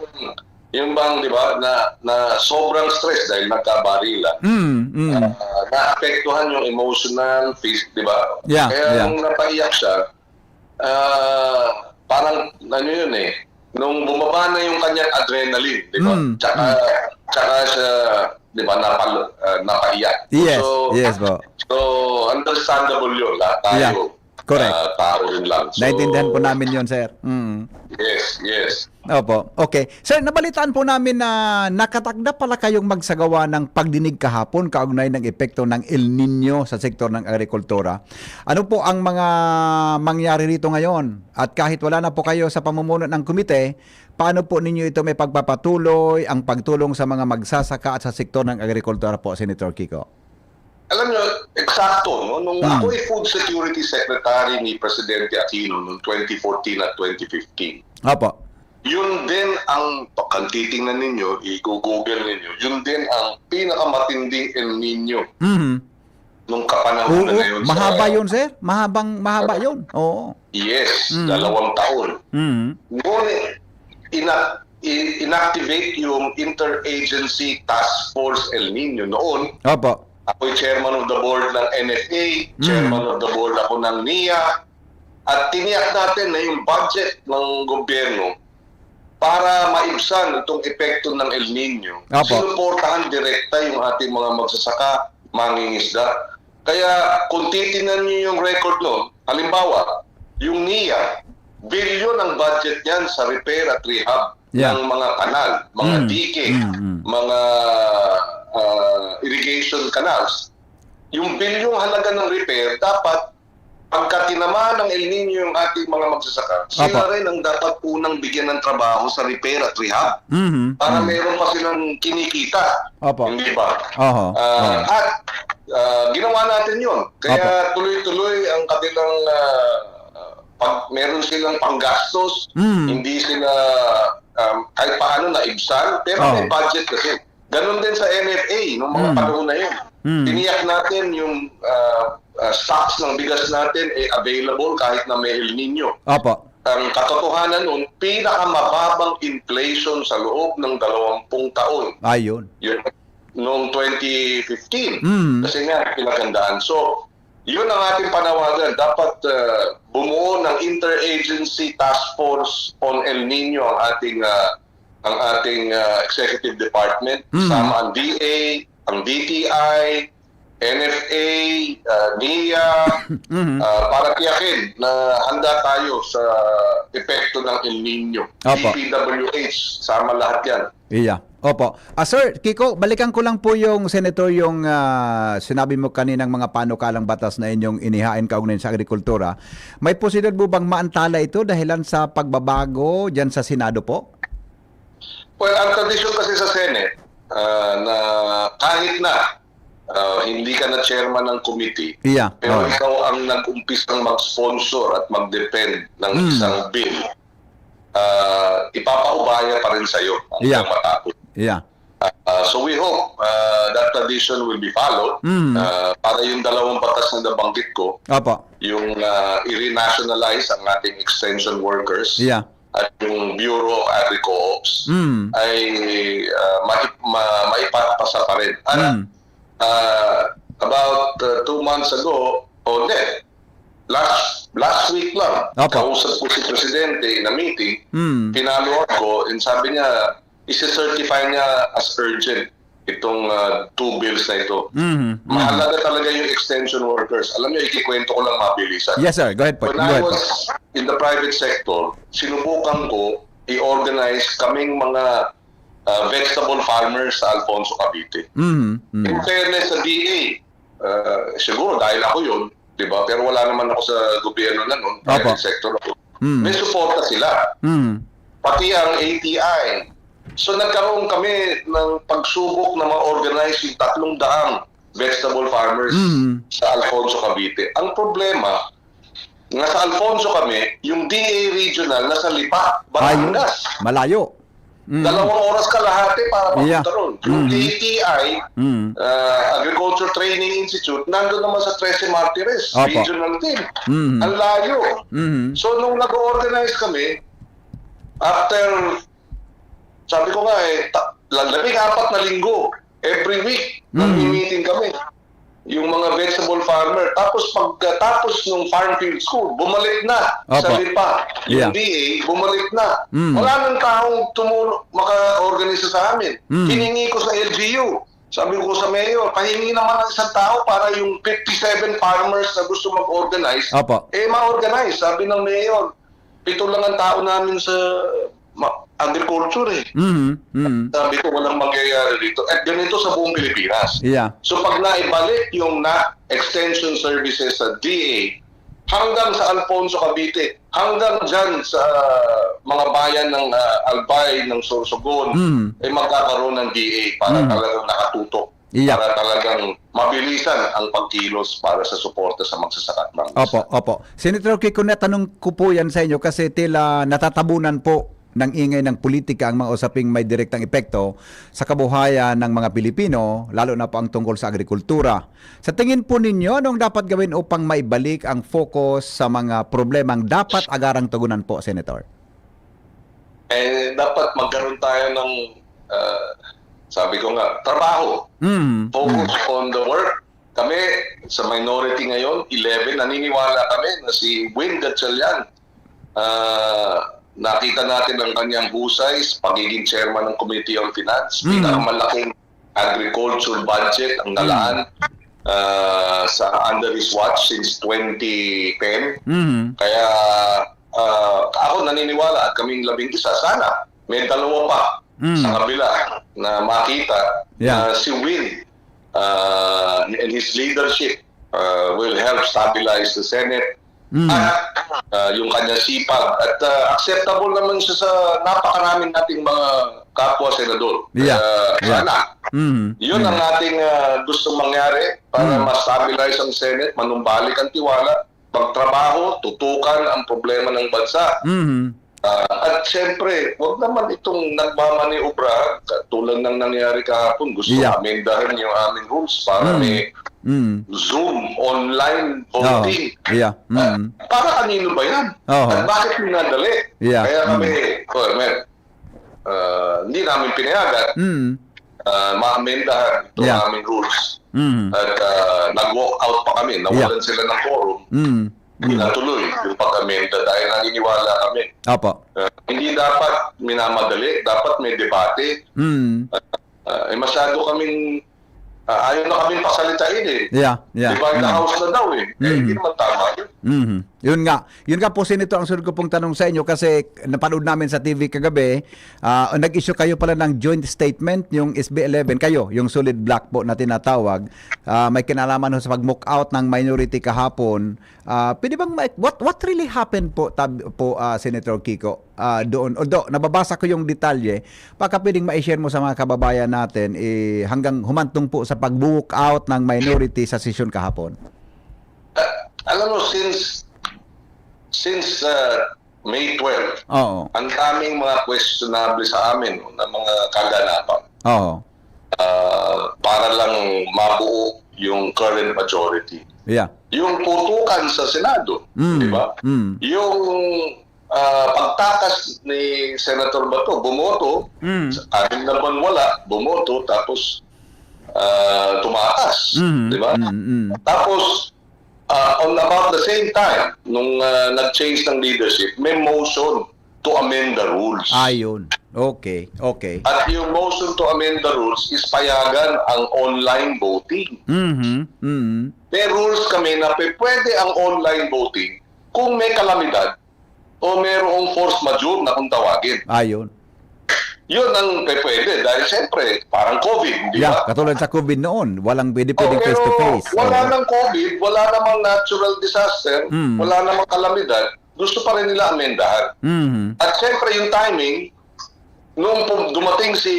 yung bang, di ba, na, na sobrang stress dahil nagkabarilan, Mm, mm. ah, naapektuhan yung emotional, phys-, di ba? Yeah, Kaya yeah. nung napaiyak siya, ah, parang, ano yun eh, nung bumaba na yung kanyang adrenaline, di ba? Mm, Tsaka, mm. tsaka siya, di ba, napal-, ah, napaiyak. Yes, So, yes po. so, understandable yun. Lahat tayo, Yeah. Correct. ah, tao rin lang. So, Naintindihan po namin yun, sir. Mm. Yes, yes. Opo. Okay. Sir, nabalitaan po namin na nakatakda pala kayong magsagawa ng pagdinig kahapon kaugnay ng epekto ng El Niño sa sektor ng agrikultura. Ano po ang mga mangyari rito ngayon? At kahit wala na po kayo sa pamumuno ng komite, paano po ninyo ito may pagpapatuloy ang pagtulong sa mga magsasaka at sa sektor ng agrikultura po, Senator Kiko? Alam nyo, eksakto, no? Nung Mm. ako'y Food Security Secretary ni Presidente Aquino noong twenty fourteen at twenty fifteen, Opo. yun din ang, kung titingnan ninyo, i-google ninyo, yun din ang pinakamatinding El Nino Mhm. nung kapanahonan Oo, na yun sa mahaba yun, sir. Mahabang, mahaba yun. Oo. Yes, Mm. dalawang taon. Mm. Ngunit, ina-, i-, inactivate yung Interagency Task Force El Nino noon. Opo. Ako'y chairman of the board ng N F A, Mm. chairman of the board ako ng nia, at tiniyak natin na yung budget ng gobyerno para maibsan itong epekto ng El Nino, Opo. sinuportahan direkta yung ating mga magsasaka, mangingisda. Kaya kung titingnan niyo yung record nun, halimbawa, yung nia, bilyon ang budget niyan sa repair at rehab Yeah. ng mga kanal, mga Mm, dike, mm, mm. mga, ah, irrigation canals. Yung bilyong halaga ng repair, dapat pagka tinamaan ng El Nino yung ating mga magsasaka, sila Opo. rin ang dapat unang bigyan ng trabaho sa repair at rehab Mhm, para mhm. meron pa silang kinikita. Opo. Hindi ba? Oho, Ah, oho. at, ah, ginawa natin yun. Kaya Opo. tuloy-tuloy ang kanilang, ah, pag meron silang panggastos, Mm. hindi sila, um, kahit paano naibsan, pero may Oho. budget kasi. Ganun din sa N F A nung mga Mm. panahon na yun. Mm. Tiniyak natin yung, ah, ah, stocks ng bigas natin, eh, available kahit na may El Nino. Opo. Ang katotohanan nun, pinakamababang inflation sa loob ng dalawampung taon. Ayun. Yun, noong twenty fifteen. Mm. Kasi nga, pinaghandaan. So, yun ang ating panawagan. Dapat, ah, bumuo ng Interagency Task Force on El Nino ang ating, ah, ang ating, ah, executive department, Mm. kasama ang D A, ang D T I, N F A, ah, nia, Mhm. ah, para tiyakin na handa tayo sa epekto ng El Nino. Opo. D P W H, sama lahat yan. Iya. Opo. Ah, Sir Kiko, balikan ko lang po yung, Senator, yung, ah, sinabi mo kaninang mga panukalang batas na inyong inihain kaugnay sa agrikultura. May posibilidad po bang maantala ito dahilan sa pagbabago dyan sa Senado po? Well, ang tradisyon kasi sa Senate, ah, na kahit na, ah, hindi ka na chairman ng committee, Iya. pero Oh. ikaw ang nag-umpisang mag-sponsor at mag-defend ng Mm. isang bill, ah, ipapaubaya pa rin sa'yo hanggang Iya. matapos. Iya. Ah, so we hope, ah, that tradition will be followed, Mm. ah, para yung dalawang batas na nabanggit ko, Opo. yung, ah, i-renationalize ang ating extension workers Iya. at yung Bureau of Agri-Co-ops Mm. ay, ah, mai-, ma-, maipapasa pa rin. Ano, Mm. ah, about, ah, two months ago, o hindi, last, last week lang, Opo. kausap ko si Presidente in a meeting, Mm. pinaluhan ko, and sabi niya, isi-certify niya as urgent itong, ah, two bills na ito. Mhm, mhm. Mahalaga talaga yung extension workers. Alam niyo, ikikwento ko lang mabilisan. Yes, sir. Go ahead po. When Go I ahead po. was in the private sector, sinubukan ko i-organize kaming mga, ah, vegetable farmers sa Alfonso, Cavite. Mhm, mhm. In fairness sa D A, ah, siguro dahil ako yun, di ba? Pero wala naman ako sa gobyerno na nun, Opo. private sector ako. Mm. May suporta sila. Mm. Pati ang A T I. So, nagkaroon kami ng pagsubok na ma-organize yung tatlong daang vegetable farmers Mm. sa Alfonso, Cavite. Ang problema, nasa Alfonso kami, yung D A regional nasa Lipa, Ayun. Batangas. Malayo. Mm. Dalawang oras kalahati para papunta Yeah. ron. Yung Mm. A T I, Mm. ah, Agriculture Training Institute, nandun naman sa Trece Martires, Opo. regional din. Mm. Ang layo. Mm. So, nung nag-organize kami, after, sabi ko nga eh, ta-, labing apat na linggo, every week, Mm. nagmi-meeting kami. yung mga vegetable farmer. Tapos pagkatapos ng Farm Field School, bumalik na sa Opo. lipa. Yung Yeah. D A, bumalik na. Mm. Wala nang taong tumulong, maka-organize sa amin. Mm. Hiningi ko sa L G U. Sabi ko sa mayor, pahingi naman ng isang tao para yung fifty-seven farmers na gusto mag-organize, Opo. eh ma-organize. Sabi ng mayor, pito lang ang tao namin sa ma- agriculture eh. Mhm. Mhm. Sabi ko, walang mangyayari dito. At ganito sa buong Pilipinas. Yeah. So pag naibalik yung na extension services sa D A, hanggang sa Alfonso Cavite, hanggang dyan sa mga bayan ng ah, Albay, ng Sorsogon, Mm. ay magkakaroon ng D A para Mm. talagang nakatutok, Iya. para talagang mabilisan ang pagkilos para sa suporta sa magsasaka at Opo, mangingisda. Opo. Senator Kiko, natanong ko po yan sa inyo kasi tila natatabunan po ng ingay ng politika ang mga usaping may direktang epekto sa kabuhayan ng mga Pilipino, lalo na po ang tungkol sa agrikultura. Sa tingin po ninyo, anong dapat gawin upang maibalik ang focus sa mga problemang dapat agarang tugunan po, Senator? Eh, dapat magkaroon tayo ng, ah, sabi ko nga, trabaho. Mm. Focus on the work. Kami, sa minority ngayon, eleven, naniniwala kami na si Win Gatchalian, ah, nakita natin ang kanyang husay sa pagiging chairman ng Committee on Finance, Mm. pinakamalaking agriculture budget ang nalaan ah, sa under his watch since twenty ten. Mhm. Kaya ah, ako naniniwala at kaming labing isa, sana may dalawa pa Mm. sa kabila na makita Yeah. na si Win uh, and his leadership uh, will help stabilize the Senate Mm. at uh, yung kanyang sipag. At uh, acceptable naman siya sa napakaraming nating mga kapwa senador. Yeah. Kaya Yeah. sana, Mhm. yun ang ating uh, gusto mangyari para Mm. ma-stabilize ang Senate, manumbalik ang tiwala, magtrabaho, tutukan ang problema ng bansa. Mhm. Ah, at siyempre, wag naman itong nagmamaniobra tulad ng nangyari kahapon. Gusto Yeah. amendahan yung aming rules para Mm. may Mm. Zoom, online voting. Yeah. Mm. Para kanino ba yan? Oo. At bakit minadali? Yeah. Kaya kami, oh, man, ah, hindi namin pinayagan Mm. ah, maamendahan itong Yeah. aming rules. Mm. At ah, nag-walk out pa kami. Nawalan Yeah. sila ng quorum. Mm. Hindi natuloy yung pag-amenda dahil naniniwala kami. Opo. Ah, hindi dapat minamadali. Dapat may debate. Mm. Ah, eh, masyado kaming, ah, ayaw na kaming pasalitain eh. Yeah, yeah. Divide the Mm. house na daw eh. Eh, Mm. hindi naman tama yun. Mhm. Yun nga. Yun nga po, Senator, ang sunod ko pong tanong sa inyo kasi napanood namin sa T V kagabi, ah, nag-issue kayo pala ng joint statement, yung S B eleven, kayo, yung solid bloc po na tinatawag. Ah, may kinalaman ho sa pag-walk out ng minority kahapon. Ah, pwede bang ma- what what really happened po tab- po ah, Senator Kiko? Ah, doon, although nababasa ko yung detalye, baka pwedeng ma-share mo sa mga kababayan natin eh, hanggang humantong po sa pag-walk out ng minority sa sesyon kahapon. Ah, alam mo, since since ah, May twelve, Oo. ang daming mga questionable sa amin no, na mga kaganapan Oo. ah, para lang mabuo yung current majority. Yeah. Yung putukan sa Senado, Mm. di ba? Mm. Yung ah, pagtakas ni Senator Bato, bumoto, Mm. anim na buwan wala, bumoto, tapos ah, tumakas, Mm. di ba? Mm. Mm. Tapos, ah, on about the same time, nung ah, nag-change ng leadership, may motion to amend the rules. Ayun. Okay. Okay. At yung motion to amend the rules is payagan ang online voting. Mhm. Mhm. May rules kami na pe- pwede ang online voting kung may kalamidad o merong force majeure na kung tawagin. Ayun. Yun ang pe- pwede dahil siyempre parang COVID, di Yeah, ba? katulad sa COVID noon, walang pwede Oh, pwedeng pero face to face. wala Oo. nang COVID, wala namang natural disaster, Mm. wala namang kalamidad, gusto pa rin nila amendahan. Mhm. At siyempre yung timing, nung pum- dumating si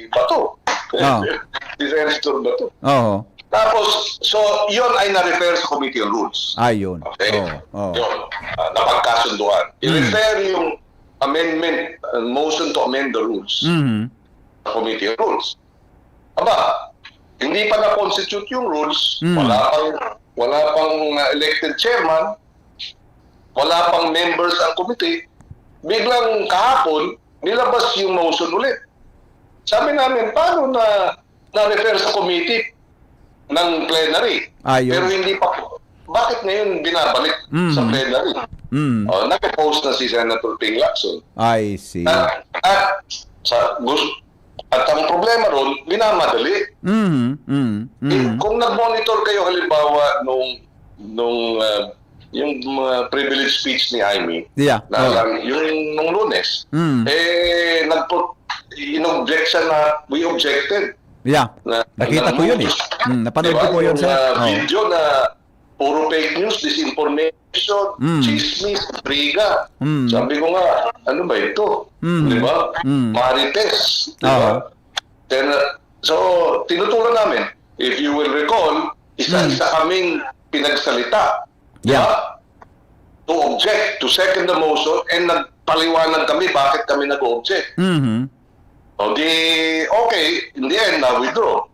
Bato, Ah. si Senator Bato. Oo. Tapos, so, yun ay na-refer sa Committee on Rules. Ayun. Okay? Oo. Oo. Yun, ah, napagkasunduan. Mm. I-refer yung amendment, uh, motion to amend the rules. Mhm. Committee on Rules. Aba, hindi pa na-constitute yung rules, Mm. wala pang wala pang uh, elected chairman, wala pang members ang committee. Biglang kahapon, nilabas yung motion ulit. Sabi namin, paano na na-refer sa committee? ng plenary. Ayun. Pero hindi pa, bakit ngayon binabalik Mm. sa plenary? Mm. Oh, nag-oppose na si Senator Ping Lacson. I see. At, at sa, gus-, at ang problema ron, minamadali. Mm, mm, Eh, mm. kung nag-monitor kayo, halimbawa, nung, nung, ah, yung mga privilege speech ni Imee, Yeah. na Oh. lang, yung nung Lunes, Mm. eh, nagpo-, in-object siya na we objected. Yeah. Na, Nakita na ko yun eh. moves. Mm, napanood Di ba? ko po yun, Yung, sir. ah, Oh. video na puro fake news, disinformation, Mm. chismis, intriga. Mm. Sabi ko nga, "Ano ba ito?" Mm. Di ba? Mm. Marites. Di ba? Aha. Then, uh, so, tinutulan namin. If you will recall, isa-isa Mm. kaming pinagsalita. Di Yeah. ba? To object, to second the motion, and nagpaliwanag kami bakit kami nag-object. Mhm. O di, okay, in the end, na-withdraw.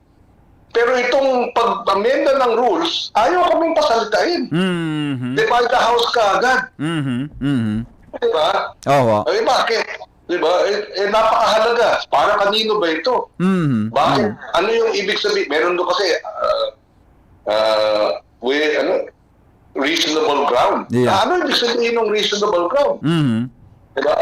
Pero itong pag-amenda ng rules, ayaw kaming pasalitain. Mhm. Divide the house ka agad. Mhm. Mhm. Di ba? Oo. Eh, bakit? Di ba? Eh, eh, napakahalaga. Para kanino ba ito? Mhm. Bakit? Mhm. Ano yung ibig sabihin? Meron doon kasi, ah, ah, we, ano, reasonable ground. Yeah. Ah, ano ibig sabihin ng reasonable ground? Mhm. Diba?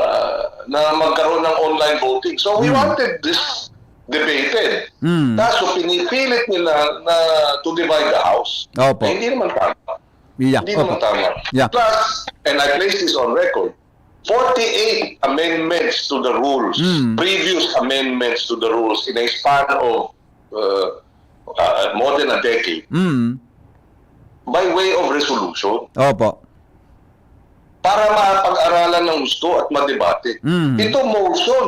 Na magkaroon ng online voting. So, we Mm. wanted this debated. Mm. Kaso, pinipilit nila na to divide the house. Opo. Eh, hindi naman tama. Yeah, Hindi naman opo. tama. Yeah. Plus, and I place this on record, forty-eight amendments to the rules, Mm. previous amendments to the rules in a span of, uh, uh, more than a decade, Mm. by way of resolution, Opo. para mapag-aralan ng gusto at madebate. Mm. Ito, motion.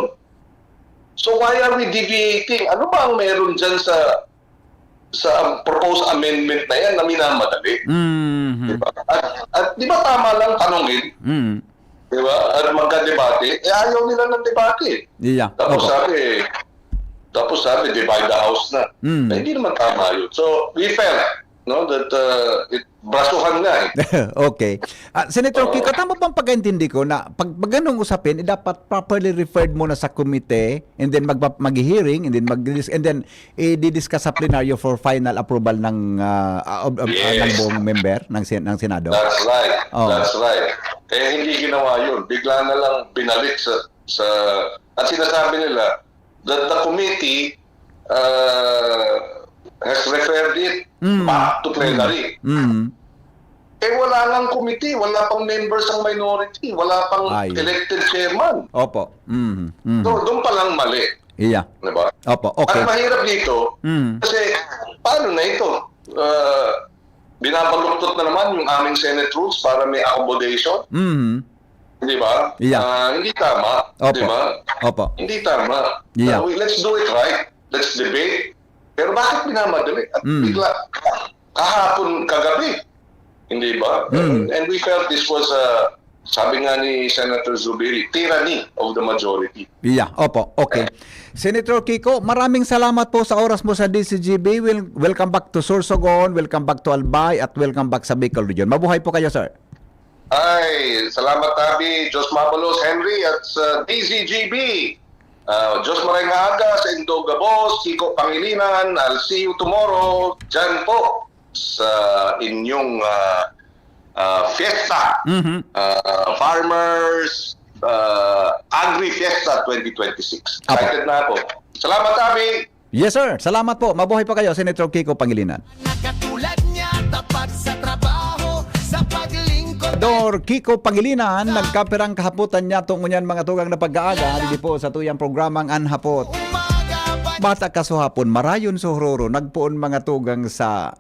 So, why are we deviating? Ano ba ang meron dyan sa, sa proposed amendment na yan na minamadali? Mhm. Diba? At, at di ba tama lang tanongin? Mm. Diba? At magkadebate? Eh, ayaw nila ng debate. Yeah. Tapos Opo. sabi, tapos sabi, "Divide the house na." Mm. Eh, hindi naman tama yun. So, we felt, no, that, uh, it, brasuhan nga eh. Okay. Ah, Senator Oo. Kiko, tama bang pagkaintindi ko na pag, pag ganong usapin, eh, dapat properly referred muna sa komite, and then magpa-, mag-hearing, and then mag-, and then i-discuss sa plenaryo for final approval ng, ah, ah, of, of, ah, ng Yes. buong member ng Sen-, ng Senado? That's right. Oo. That's right. Eh, hindi ginawa yun. Bigla na lang binalik sa, sa, at sinasabi nila that the committee, uh, has referred it Mm. back to plenary. Mm. Mm. Eh, wala ngang committee, wala pang members ang minority, wala pang Ay. elected chairman. Opo. Mm. Mm. So, doon pa lang mali. Iya. Diba? Opo, okay. At mahirap dito, Mm. kasi paano na ito? Ah, binabaluktot na naman yung aming Senate rules para may accommodation. Mm. Di ba? Yeah. Ah, hindi tama. Opo. Di ba? Opo. Hindi tama. Yeah. Ah, we, let's do it right. Let's debate. Pero bakit minamadali? At Mm. bigla, kahapon, kagabi. Hindi ba? Mm. And, and we felt this was, uh, sabi nga ni Senator Zubiri, tyranny of the majority. Yeah, opo. Okay. Senator Kiko, maraming salamat po sa oras mo sa D Z G B. Wel-, welcome back to Sorsogon, welcome back to Albay, at welcome back sa Bicol Region. Mabuhay po kayo, sir. Ay, salamat, Tabi. Diyos mabalos, Henry, at sa D Z G B. Ah, Diyos maray nga aga sa indo gabos, Kiko Pangilinan. I'll see you tomorrow. Diyan po sa inyong, ah, ah, fiesta. Mhm. Ah, Farmers, ah, Agri Fiesta twenty twenty-six. Apo. Excited na ako. Salamat, Tabi. Yes, sir. Salamat po. Mabuhay pa kayo, Senator Kiko Pangilinan. Nakatulad niya, tapat sa trabaho, sa paglingkod. Dor Kiko Pangilinan, nagkapirang kahapotan niya tungod niyan mga tugang na pag-aaga, didi po sa tuyang programang An Hapot. Umaga pa. Bata ka sa hapon, marayon sa hororo, nagpoon mga tugang sa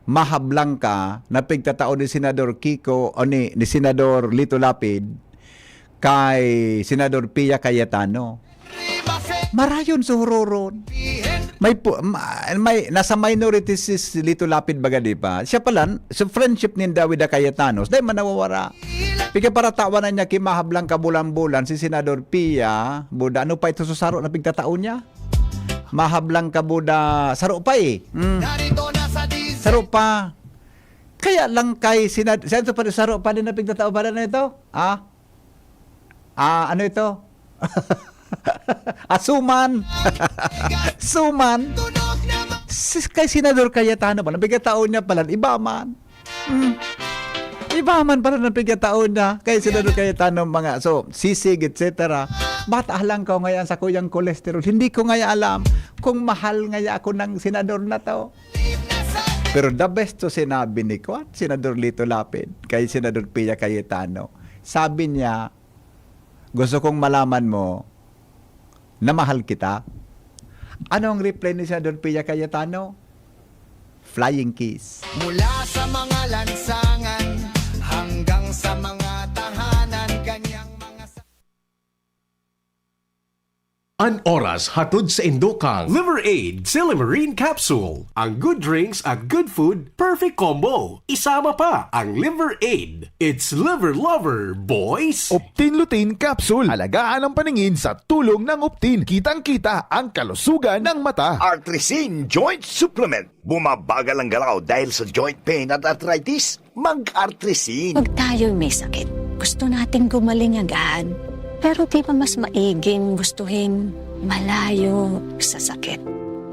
mahablang ka na pigtatao ni Senador Kiko o ni, ni Senador Lito Lapid kay Senador Pia Cayetano. Marayon sa hororon. May pu-, ma-, may, nasa minority si, si Lito Lapid baga, di ba? Siya pala, sa friendship ni David Cayetano, dahil manawawara. Pigkaparatawanan niya ki mahablang kabulan-bulan si Senador Pia, buda, ano pa ito sa saro na pigtatao niya? Mahablang kabuda, saro pa eh. Mm. Narito na sa D Z. Saro pa. Kaya lang kay Senad-, saan to pa, saro pa din na pigtatao pala na ito? Ah? Ah, ano ito? Asuman. Suman. Tunog na ma- Si, kay Senador Cayetano ba, napigataon niya pala, iba man. Hmm. Iba man pala napigataon niya kay Senador Cayetano, mga, so, sisig, et cetera. Bata lang ko ngayon sa kuyang kolesterol. Hindi ko ngayon alam kung mahal ngayon ako ng senador na to. Pero the best to sinabi ni Kuan, Senador Lito Lapid, kay Senador Pia Cayetano. Sabi niya, "Gusto kong malaman mo na mahal kita." Ano ang reply ni Senador Pia Cayetano? Flying kiss. Mula sa mga lansangan hanggang sa mga tahanan, kanyang mga sa- An oras hatod sa indo kang Liver Aid Silymarin Capsule. Ang good drinks at good food, perfect combo. Isama pa ang Liver Aid. It's Liver Lover, boys! Optin Lutein Capsule. Alagaan ang paningin sa tulong ng Optin. Kitang-kita ang kalusugan ng mata. Artrisin Joint Supplement. Bumabagal ang galaw dahil sa joint pain at arthritis? Mag-Artrisin. Pag tayo'y may sakit, gusto nating gumaling agad. Pero di ba mas maiging gustuhin malayo sa sakit?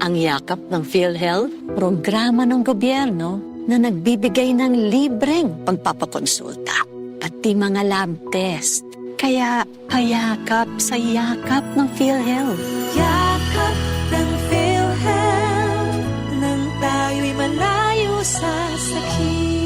Ang Yakap ng PhilHealth, programa ng gobyerno na nagbibigay ng libreng pagpapakonsulta, pati mga lab test. Kaya payakap sa Yakap ng PhilHealth. Yakap ng PhilHealth, nang tayo'y malayo sa sakit.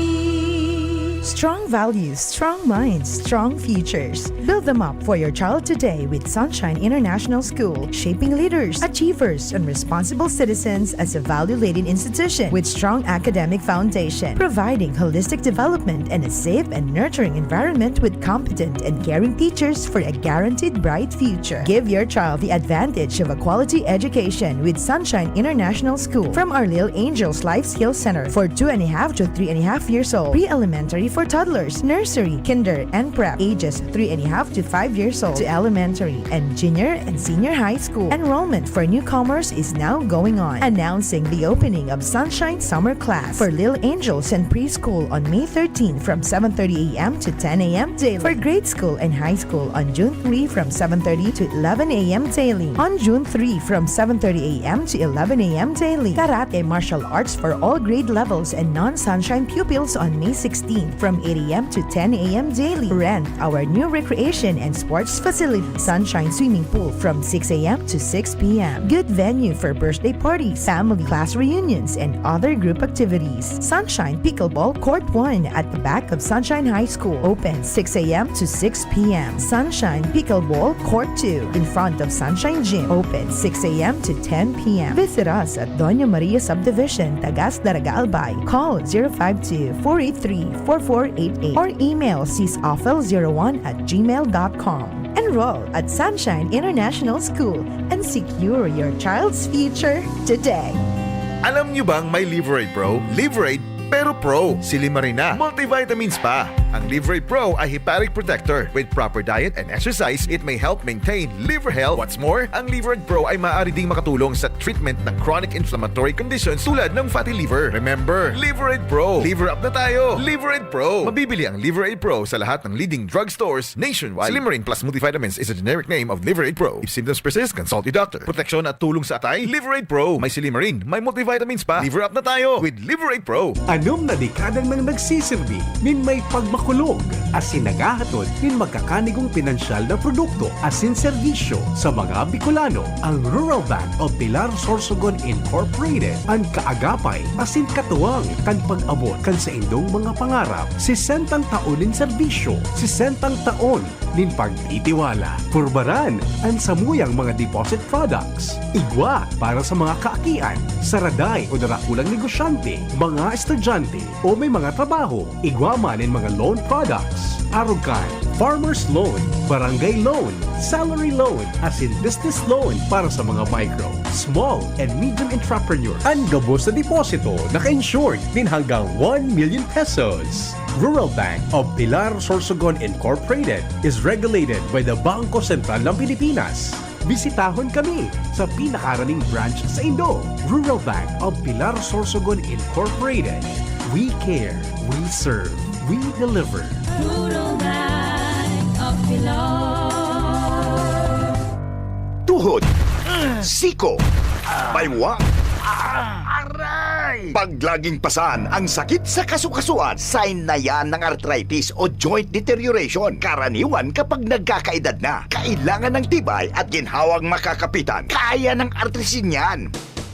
Strong values, strong minds, strong futures. Build them up for your child today with Sunshine International School, shaping leaders, achievers, and responsible citizens as a value-laden institution with strong academic foundation, providing holistic development and a safe and nurturing environment with competent and caring teachers for a guaranteed bright future. Give your child the advantage of a quality education with Sunshine International School. From our Little Angels Life Skills Center for two and a half to three and a half years old, pre-elementary for toddlers, nursery, kinder, and prep, ages three and a half to five years old, to elementary and junior and senior high school. Enrollment for newcomers is now going on. Announcing the opening of Sunshine Summer Class for Little Angels and Preschool on May thirteen from seven thirty a m to ten a m daily. For grade school and high school on June three from seven thirty to eleven a m daily. On June three from seven thirty a m to eleven a m daily. Karate Martial Arts for all grade levels and non-Sunshine pupils on May sixteen from eight a m to ten a m daily. Rent our new recreation and sports facility, Sunshine Swimming Pool, from six a m to six p m. Good venue for birthday parties, family, class reunions, and other group activities. Sunshine Pickleball Court one at the back of Sunshine High School. Open six a m to six p m. Sunshine Pickleball Court two in front of Sunshine Gym. Open six a m to ten p m. Visit us at Doña Maria Subdivision, Tagas, Daraga, Albay. Call zero five two, four eight three, four four eight eight or email sisofel zero one at gmail dot com. Enroll at Sunshine International School and secure your child's future today. Alam niyo bang may Liver Aid Pro? Liver Aid, pero Pro. Silimarin na. Multivitamins pa. Ang Liver Aid Pro ay hepatic protector. With proper diet and exercise, it may help maintain liver health. What's more, ang Liver Aid Pro ay maaari ding makatulong sa treatment ng chronic inflammatory conditions tulad ng fatty liver. Remember, Liver Aid Pro. Liver up na tayo. Liver Aid Pro. Mabibili ang Liver Aid Pro sa lahat ng leading drugstores nationwide. Silimarin Plus Multivitamins is a generic name of Liver Aid Pro. If symptoms persist, consult your doctor. Proteksyon at tulong sa atay, Liver Aid Pro. May silimarin, may multivitamins pa. Liver up na tayo with Liver Aid Pro. Anom na dekada nang nagsisirbi nin may pagmakulog asin naghahatod nin makakanigong pinansyal na produkto asin serbisyo sa mga Bicolano. Ang Rural Bank of Pilar Sorsogon Incorporated, an kaagapay asin katuwang kan pag-abot kan saindong mga pangarap. Sesentang taon nin serbisyo, sesentang taon nin pagtitiwala. Purbaran an samuyang mga deposit products. Igwa para sa mga kaakian, saraday o darakulang negosyante, mga estudyante, o may mga trabaho. Igwa man nin mga loan products. Arog kan farmer's loan, barangay loan, salary loan, asin business loan para sa mga micro, small, and medium entrepreneurs. An gabos na deposito naka-insured nin hanggang one million pesos. Rural Bank of Pilar Sorsogon Incorporated is regulated by the Bangko Sentral ng Pilipinas. Bisitahon kami sa pinakaraning branch saindo. Rural Bank of Pilar Sorsogon Incorporated. We care, we serve, we deliver. Rural Bank of Pilar. Tuhod, siko, baywa, Pag laging pasan ang sakit sa kasukasuan, sign na yan ng arthritis o joint deterioration. Karaniwan kapag nagkakaedad na, kailangan ng tibay at ginhawang makakapitan. Kaya ng Artrisin yan.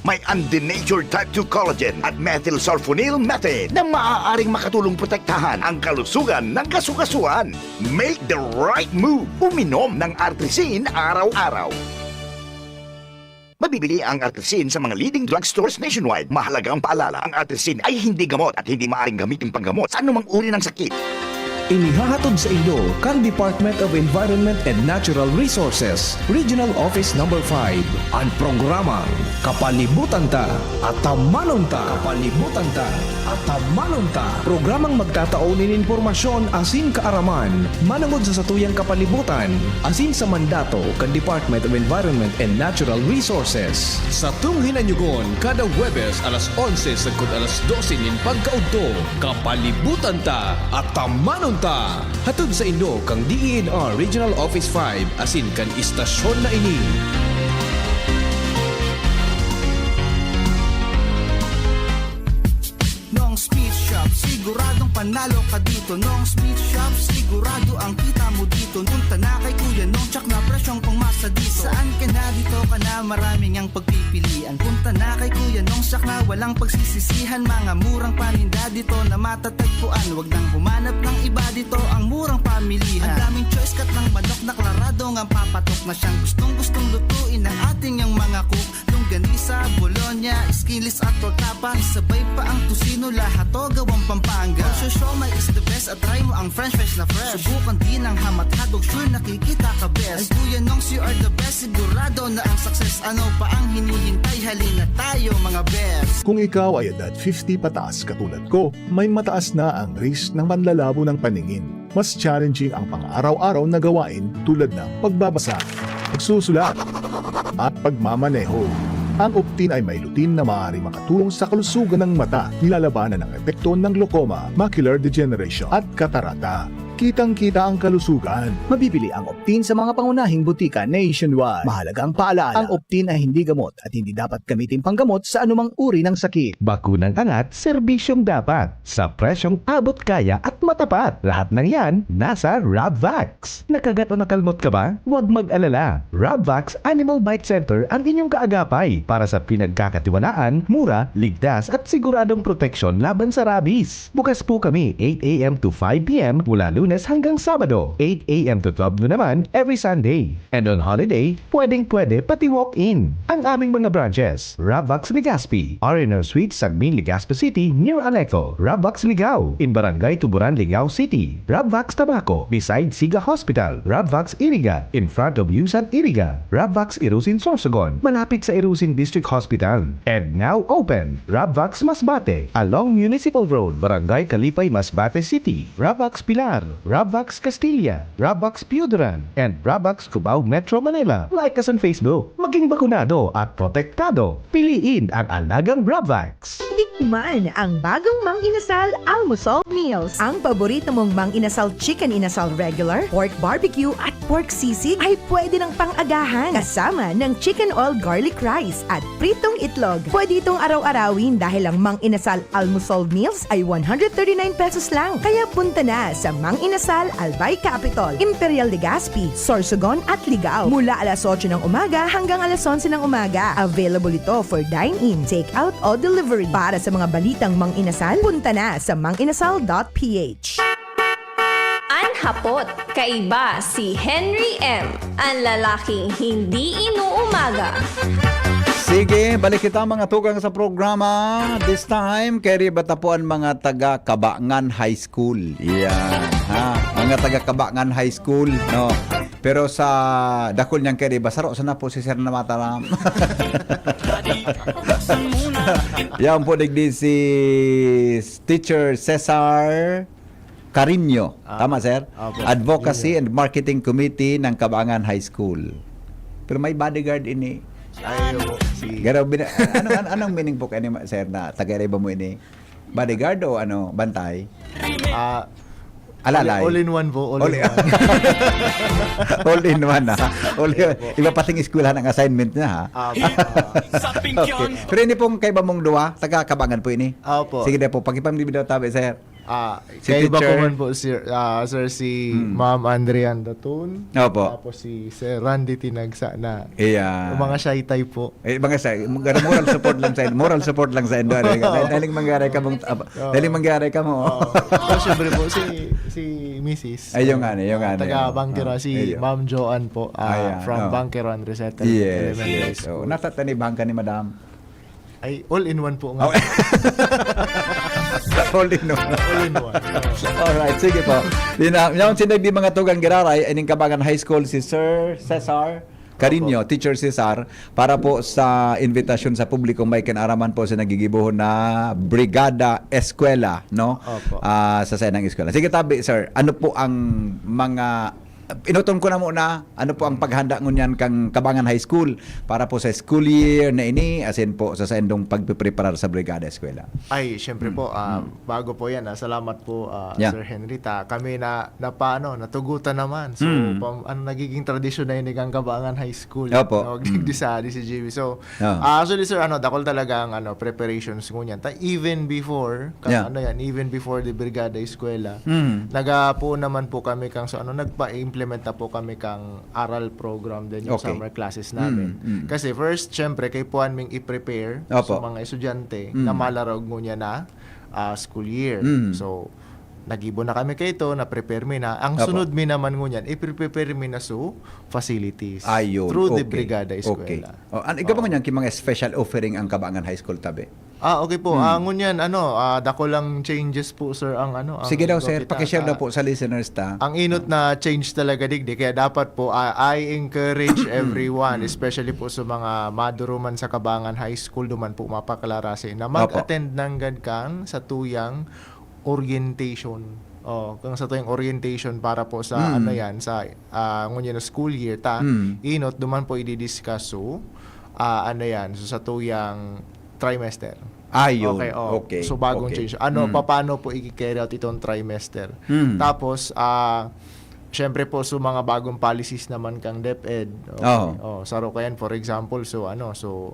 May undenatured type two collagen at methylsulfonyl methane na maaaring makatulong protektahan ang kalusugan ng kasukasuan. Make the right move. Uminom ng Artrisin araw-araw. Mabibili ang Artrisin sa mga leading drugstores nationwide. Mahalagang paalala, ang Artrisin ay hindi gamot at hindi maaaring gamitin panggamot sa anumang uri ng sakit. Inihahatod sa inyo kan Department of Environment and Natural Resources, Regional Office Number five, an programang Kapalibutan Ta, Atamanon Ta. Kapalibutan Ta, Atamanon Ta. Programang magtatao nin impormasyon asin kaaraman manongod sa satuyang kapalibutan asin sa mandato kan Department of Environment and Natural Resources. Satong hinanyugon kada Huwebes alas onse sagkod alas dose nin pagkaudto, Kapalibutan Ta, Atamanon Ta. Hatod sa inyo kan D E N R Regional Office five asin kan istasyon na ini. Nong's Meat Shop, siguradong panalo ka dito. Nong's Meat Shop, sigurado ang kita mo dito. Punta na kay Kuya Nong, tsak na presyong pangmasa dito. Saan ka na, dito ka na, maraming ang pagpipilian. Punta na kay Kuya Nong, tsak na walang pagsisisihan. Mga murang paninda dito na matatagpuan. Wag nang humanap ng iba, dito ang murang pamilihan. Ang daming choice, cut ng manok na klarado ngang papatok na siyang gustong-gustong lutuin ng ating yang mga cook. Longganisa, bologna, skinless at tortapa, sabay pa ang tocino, lahat to gawang Pampanga. Kung siomai is the best at try mo ang french fries na fresh, subukan din ang ham at hotdog, sure nakikita ka best. Ay Kuya Nongs, you are the best, sigurado na ang success. Ano pa ang hinihintay? Halina tayo, mga best. Kung ikaw ay edad fifty pataas katulad ko, may mataas na ang risk ng panlalabo ng paningin. Mas challenging ang pang-araw-araw na gawain tulad ng pagbabasa, pagsusulat, at pagmamaneho. Ang Optin ay may lutein na maaaring makatulong sa kalusugan ng mata, nilalabanan ang epekto ng glaucoma, macular degeneration, at katarata. Kitang-kita ang kalusugan. Mabibili ang Optin sa mga pangunahing butika nationwide. Mahalagang paalala, ang Optin ay hindi gamot at hindi dapat gamitin panggamot sa anumang uri ng sakit. Bakunang angat, serbisyong dapat, sa presyong abot kaya at matapat. Lahat ng yan, nasa Rabvax. Nakagat o nakalmot ka ba? Huwag mag-alala. Rabvax Animal Bite Center ang inyong kaagapay para sa pinagkakatiwalaan, mura, ligtas at siguradong proteksyon laban sa rabies. Bukas po kami eight a m to five p m mula Lunes hanggang Sabado, eight a m to twelve noon naman every Sunday. And on holiday, pwedeng-pwede pati walk-in. Ang aming mga branches, Rabvax Legazpi, R and R Suite, Sagmin, Legazpi City, near Aleco, Rabvax Ligao, in Barangay Tuburan, Ligao City, Rabvax Tabaco, beside Siga Hospital, Rabvax Iriga, in front of Yusan Iriga, Rabvax Irusin Sorsogon, malapit sa Irusin District Hospital, and now open, Rabvax Masbate, along Municipal Road, Barangay Kalipay, Masbate City, Rabvax Pilar, Rabvax Castilla, Rabvax Piuduran, and Rabvax Cubao, Metro Manila. Like us on Facebook. Maging bakunado at protektado. Piliin ang alagang Rabvax. Tikman ang bagong Mang Inasal Almusal Meals. Ang paborito mong Mang Inasal Chicken Inasal Regular, Pork Barbecue at Pork Sisig ay pwede ng pang-agahan kasama ng Chicken Oil Garlic Rice at pritong itlog. Pwede itong araw-arawin dahil ang Mang Inasal Almusal Meals ay one hundred thirty-nine pesos lang. Kaya punta na sa Mang Inasal, Albay Capitol, Imperial Legazpi, Sorsogon at Ligao mula alas otso ng umaga hanggang alas onse ng umaga. Available ito for dine-in, take-out o delivery. Para sa mga balitang Mang Inasal, punta na sa manginasal dot p h. An hapot, kaiba si Henry M, an lalaking hindi inuumaga. Sige, balik kita, mga tugang, sa programa. This time, kairi ba ta po an mga taga Cabangan High School? Yan, ha? Mga taga Cabangan High School, no? Pero sa dakul niyang kairi ba, saro sana po si Sir na mataram. Yan po, digdi si Teacher Cesar Carino. Ah, tama, sir? Opo. Advocacy and Marketing Committee ng Cabangan High School. Pero may bodyguard ini. Ay, opo. Si Garo, bin-, anong, anong, anong meaning po kayo, sir, na taga-Reba mo ini? Bodyguard o ano, bantay? Ah, Alalay. All in one po, all, All in in- one. All in one, ha? All in, iba pating eskwelahan ang assignment niya, ha? Ah, Okay. Pero ini pong kaiba mong duwa, taga Kabangan po ini. Opo. Sige daw po, pakipambibidaw tabi, sir. Ah, Si kaiba ko teacher. man po, sir, ah, sir, si Hmm. Ma'am Andrian Datun. Opo. Tapos si Sir Randy Tinagsa na Iya. mga shy type po. Eh, mga sa, mga moral support lang sa, moral support lang sa indo. Dahil, dahil manggaray ka mong, ah, dahil manggaray ka mo. Oh, oh, syempre po, si, si Missus Ay, yung ano, yung ano, Taga oh, Bangkero, oh, si ayun. Ma'am Joanne po, ah, Ayan, from oh. Bangkero Andresetel Yes, Elementary yes. School. Oh, natatanibahan ka ni madam. Ay, all in one po nga. Oh. All in one. All in one. Alright, sige po. Di na, yung sinagdi mga tugang giraray, ining Kabangan High School, si Sir Cesar Carino, Teacher Cesar, para po sa invitasyon sa publikong may kinaraman po sa nagigibohon na Brigada Eskwela, no? Opo. Ah, sa Senang Eskwela. Sige, tabi, sir, ano po ang mga, inuton ko na muna, ano po ang paghanda ngunyan kang Kabangan High School para po sa school year na ini, asin po sa saindong pagpipreparar sa Brigada Eskwela? Ay, syempre po, ah, bago po yan, ah, salamat po, ah, Hmm. Yeah. Sir Henry. Ta, kami na, na paano, natugutan naman. So, Hmm. pam- ano, nagiging tradisyon na yun ni Kabangan High School. Opo. No? Hmm. Di sa D C G B. So, Ah. ah, actually, sir, ano, dakol talaga ang ano, preparation ngunyan. Ta, even before, ka, Yeah. ano yan, even before the Brigada Eskwela, Hmm. nagapo naman po kami kang, so, ano, nagpa-implement na po kami kang aral program din yung Okay. summer classes namin. Mm, mm. Kasi first, syempre, kaipuhan ming i-prepare Opo. sa mga estudyante Mm. na malarog ngunyan na ah, school year. Mm. So, nagibo na kami kaito, na-prepare mi na. Ang Opo. sunod mi naman ngunyan, i-prepare mi na su facilities Ayun, through the okay. Brigada Okay. Eskwela. Oh, an, ikaw ba Oo. ngunyan, ki mga special offering ang Kabangan High School tabi? Ah, okay po. Ah, ngunyan, ano, ah, dako lang changes po, sir, ang ano. Ang Sige daw, ito sir. kita, Pakishare daw ah, po sa listeners ta. Ang inot na change talaga, digdi. Kaya dapat po, ah, I encourage everyone, especially po sa mga maduruman sa Kabangan High School, duman po mapaklarasi na Opo. mag-attend nanggad kang sa tuyang orientation. Oh, kang sa tuyang orientation para po sa, Mm. ano yan, sa, ah, ngunyan na school year ta. Mm. Inot, duman po i-discuss so, ah, ano yan, so sa tuyang trimester. Ayun. Okay, oh. Okay. So, bagong Okay. change. Ano, Mm. paano po i-carry out itong trimester? Mm. Tapos, ah, syempre po, so mga bagong policies naman kang DepEd. Okay. Oo. Oh, saro kayan, for example, so ano, so,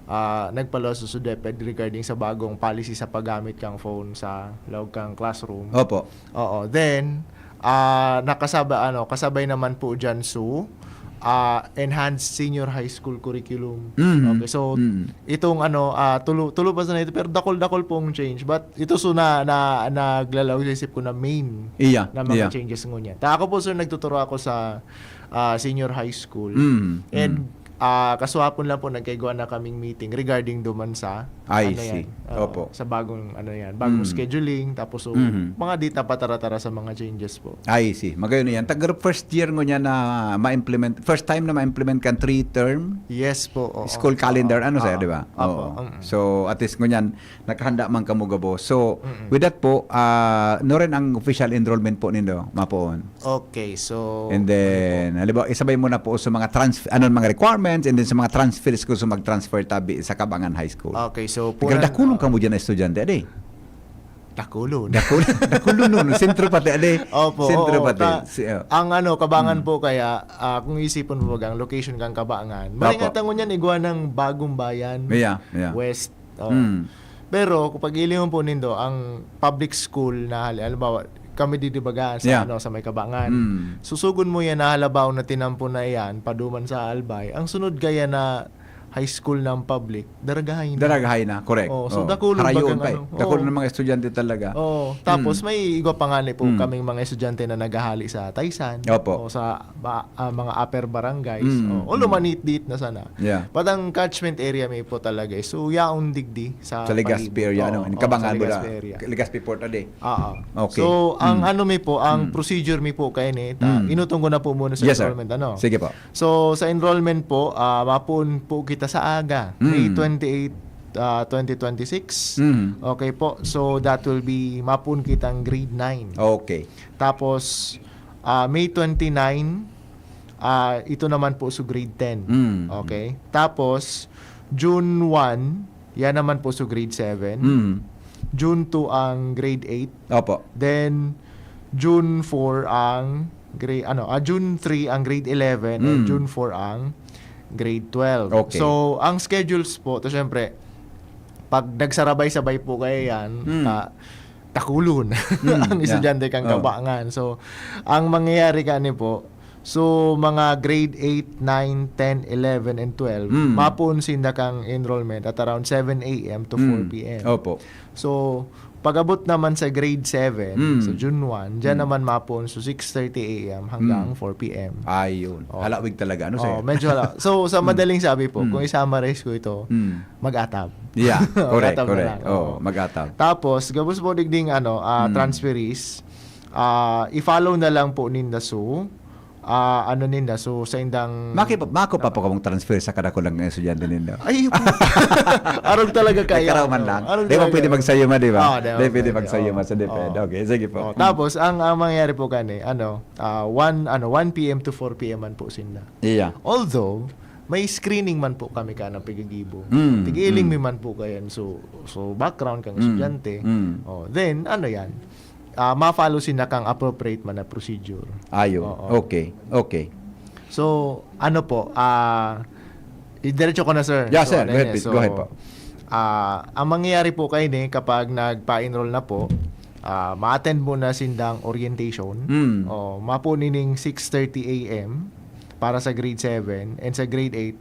ah, nagpalaos so DepEd regarding sa bagong policy sa paggamit kang phone sa laog kang classroom. Opo. Oo. Then, ah, nakasaba-, ano, kasabay naman po dyan so, ah, enhanced senior high school curriculum. Mm. Okay, so, Mm. itong ano, ah, tulo, tulo pa sana ito, pero dakol-dakol pong change. But ito so na, na, naglalaog sa isip ko na main Iya. na mga Iya. changes ngunyan. Ta ako po, sir, nagtuturo ako sa, ah, senior high school. Mm. And Mm. ah, kasuhapon lang po, nagkaigwa na kaming meeting regarding duman sa, I ano see. yan, ah, Opo. sa bagong, ano yan, bagong Mm. scheduling, tapos so, Mhm. mga data patara-tara sa mga changes po. I see. Magayon na yan. Tag first year ngunyan na ma-implement, first time na ma-implement kan three-term Yes po, oo. school calendar, Oo, ano, sir, oo, di ba? Opo, Oo. mm. So, at least ngunyan, nakahanda man kamo gabo. So, Mm-mm. with that po, ah, no rin ang official enrollment po nindo, mapoon. Okay, so, And then, halimbawa, isabay mo na po sa mga transf-, ano, mga requirements, and then sa mga transfers ko sa mag-transfer tabi sa Kabangan High School. Okay, so, Ikaw, punan- dakulong kamo dyan na estudyante, adi? Dakulon. Dakulong, dakulong nun. Sentro pati, adi? Opo, Sentro oo. pati. Ta-, Si, uh, ang ano, Kabangan Mm. po kaya, ah, kung isipon mo baga ang location kang Kabangan, Opo. maringatan ngunyan igwa ng Bagong Bayan, Yeah, yeah. West. Oh. Mm. Pero kung pag-ilingon po nindo, ang public school na hali-, halimbawa, kami didibagaan sa, Yeah. ano, sa may Kabangan. Mm. Susugon mo yan na halabaw na tinampo na yan, paduman sa Albay. Ang sunod kaya na high school ng public, daragahay na. Daragahay na, correct. Oh, so Oo. dakulon Harayon bagang pa eh. ano. Dakulon Oo. ng mga estudyante talaga. Oo. Tapos Mm. may igwa pa nga ni po Mm. kaming mga estudyante na naghahali sa Taysan. Opo. O sa ba-, ah, mga upper barangays. Mm. Oh, o Mm. lumanit-dit na sana. Yeah. But ang catchment area mi po talaga is, so, yaon digdi sa Sa Legazpi palibot. area, ano, Oo, in oo, Kabangan, sa Legazpi Bura-, area. Legazpi Port, adi. Oo. Okay. So, ang Mm. ano mi po, ang Mm. procedure mi po kayo ni, ta, Mm. inutong ko na po muna sa Yes, sir. enrollment, ano? Sige po. So, sa enrollment po, ah, mapoon po kita sa aga, May Mm. twenty-eight, ah, twenty twenty-six. Mm. Okay po. So, that will be, mapoon kitang grade nine. Okay. Tapos, ah, May twenty-nine, ah, ito naman po sa grade ten. Mm. Okay. Tapos, June one, yan naman po sa grade seven. Mm. June two ang grade eight. Opo. Then, June four ang grade, ano, ah, June three ang grade eleven and Mm. June four ang grade twelve. Okay. So, ang schedules po, to syempre, pag nagsarabay-sabay po kayo yan, Mm. ta, takulon Mm, ang yeah. estudyante kang Oh. kabangan. So, ang mangyayari kani po, so, mga grade eight, nine, ten, eleven, and twelve, Mm. mapuon sinda kang enrollment at around seven a.m. to Mm. four p.m. Opo. So, pag-abot naman sa grade seven, Mm. sa June one, dyan Mm. naman mapuon so six thirty a.m. hanggang Mm. four p.m. Ayun. Oh. Halawig talaga. Ano, sir? Oh, medyo hala. So, sa Mm. madaling sabi po, Mm. kung i-summarize ko ito, Mm. mag-atab. Yeah, correct, Mag-atab na correct. lang, Oh, oo. mag-atab. Tapos, gabos po digding, ano, ah, Mm. transferees, ah, i-follow na lang po ninda so, ah, ano ninda, so sa indang Maki-, mako pa po kamong transfer sa kadakulang estudyante nindo. Ay, arog talaga kayo. Nagkaraw man lang. Arog Di ba talaga. pwede magsayuma, di ba? Ah, di ba Di pwede pwede. magsayuma sa DepEd. Oo. Okay, sige po. Oh, Mm. tapos, ang, ang mangyayari po kani, ano, ah, one, ano, one p.m. to four p.m. man po sinda. Iya. Although, may screening man po kami ka ng pigagibo. Mm, Tigiling mm. mi man po kayan. So, so background kang Mm, estudyante. mm. Oh, then, ano yan? Ah, ma-follow sinda kang appropriate man na procedure. Ayo. Oo. Okay. Okay. So, ano po, ah, i-diretso ko na, sir. Yeah, So, sir. ano Go ahead, yun, please. so, Go ahead po. Ah, ang mangyayari po kayo ni, kapag nagpa-enroll na po, ah, ma-attend muna sindang orientation. Mm. Oh, mapo nining six thirty a.m. para sa grade seven and sa grade eight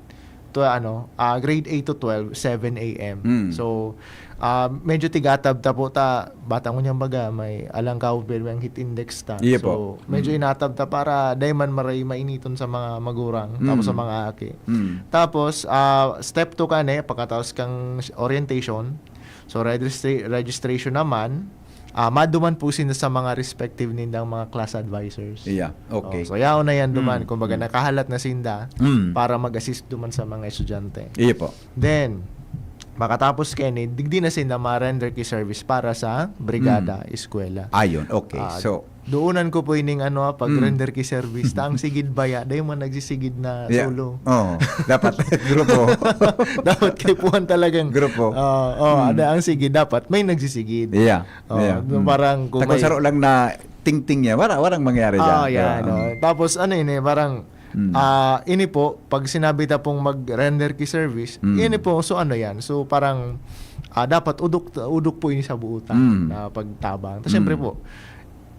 to, ano, ah, grade eight to twelve, seven a.m. Mm. So, ah, medyo tigatab ta po ta, bata ngunyan baga, may alang ka, pero ang heat index ta. Iya So, po. medyo Mm. inatab ta para dai man maray mainiton sa mga magurang, Mm. tapos sa mga aki. Mm. Tapos, ah, step two ka na, pagkatapos kang orientation, so registra- registration naman, ah, maduman po sinda sa mga respective nindang mga class advisors. Iya. Okay. Oh, so, yaon na yan duman. Mm. Kumbaga, Mm. nakahalat na sinda Mm. para mag-assist duman sa mga estudyante. Iya po. Then, makatapos kaini, digdi na sinda ma-render ki service para sa brigada, Mm. eskwela. Ayun. Okay. Ah, So, doonan ko po ining ano, ah, pag Mm. render ki service. Ta ang sigid baya, dai man nagsisigid na Yeah. solo. Oh, dapat grupo. Dapat kaipuhan talagang Grupo. Ah, oh, Mm. ada ang sigid, dapat may nagsisigid. Yeah. Oh, Yeah. yung Mm. parang kung Takot may saro lang na tingting niya, wala, walang mangyari dyan. Ah, yan. Diba? Oh. Tapos ano yun eh, parang Mm. ah, ini po, pag sinabi ta pong mag-render ki service, Mm. ini po, so ano yan? So parang ah, dapat udok udok po ini sa buo ta Mm. na pagtabang. Tapos syempre Mm. po,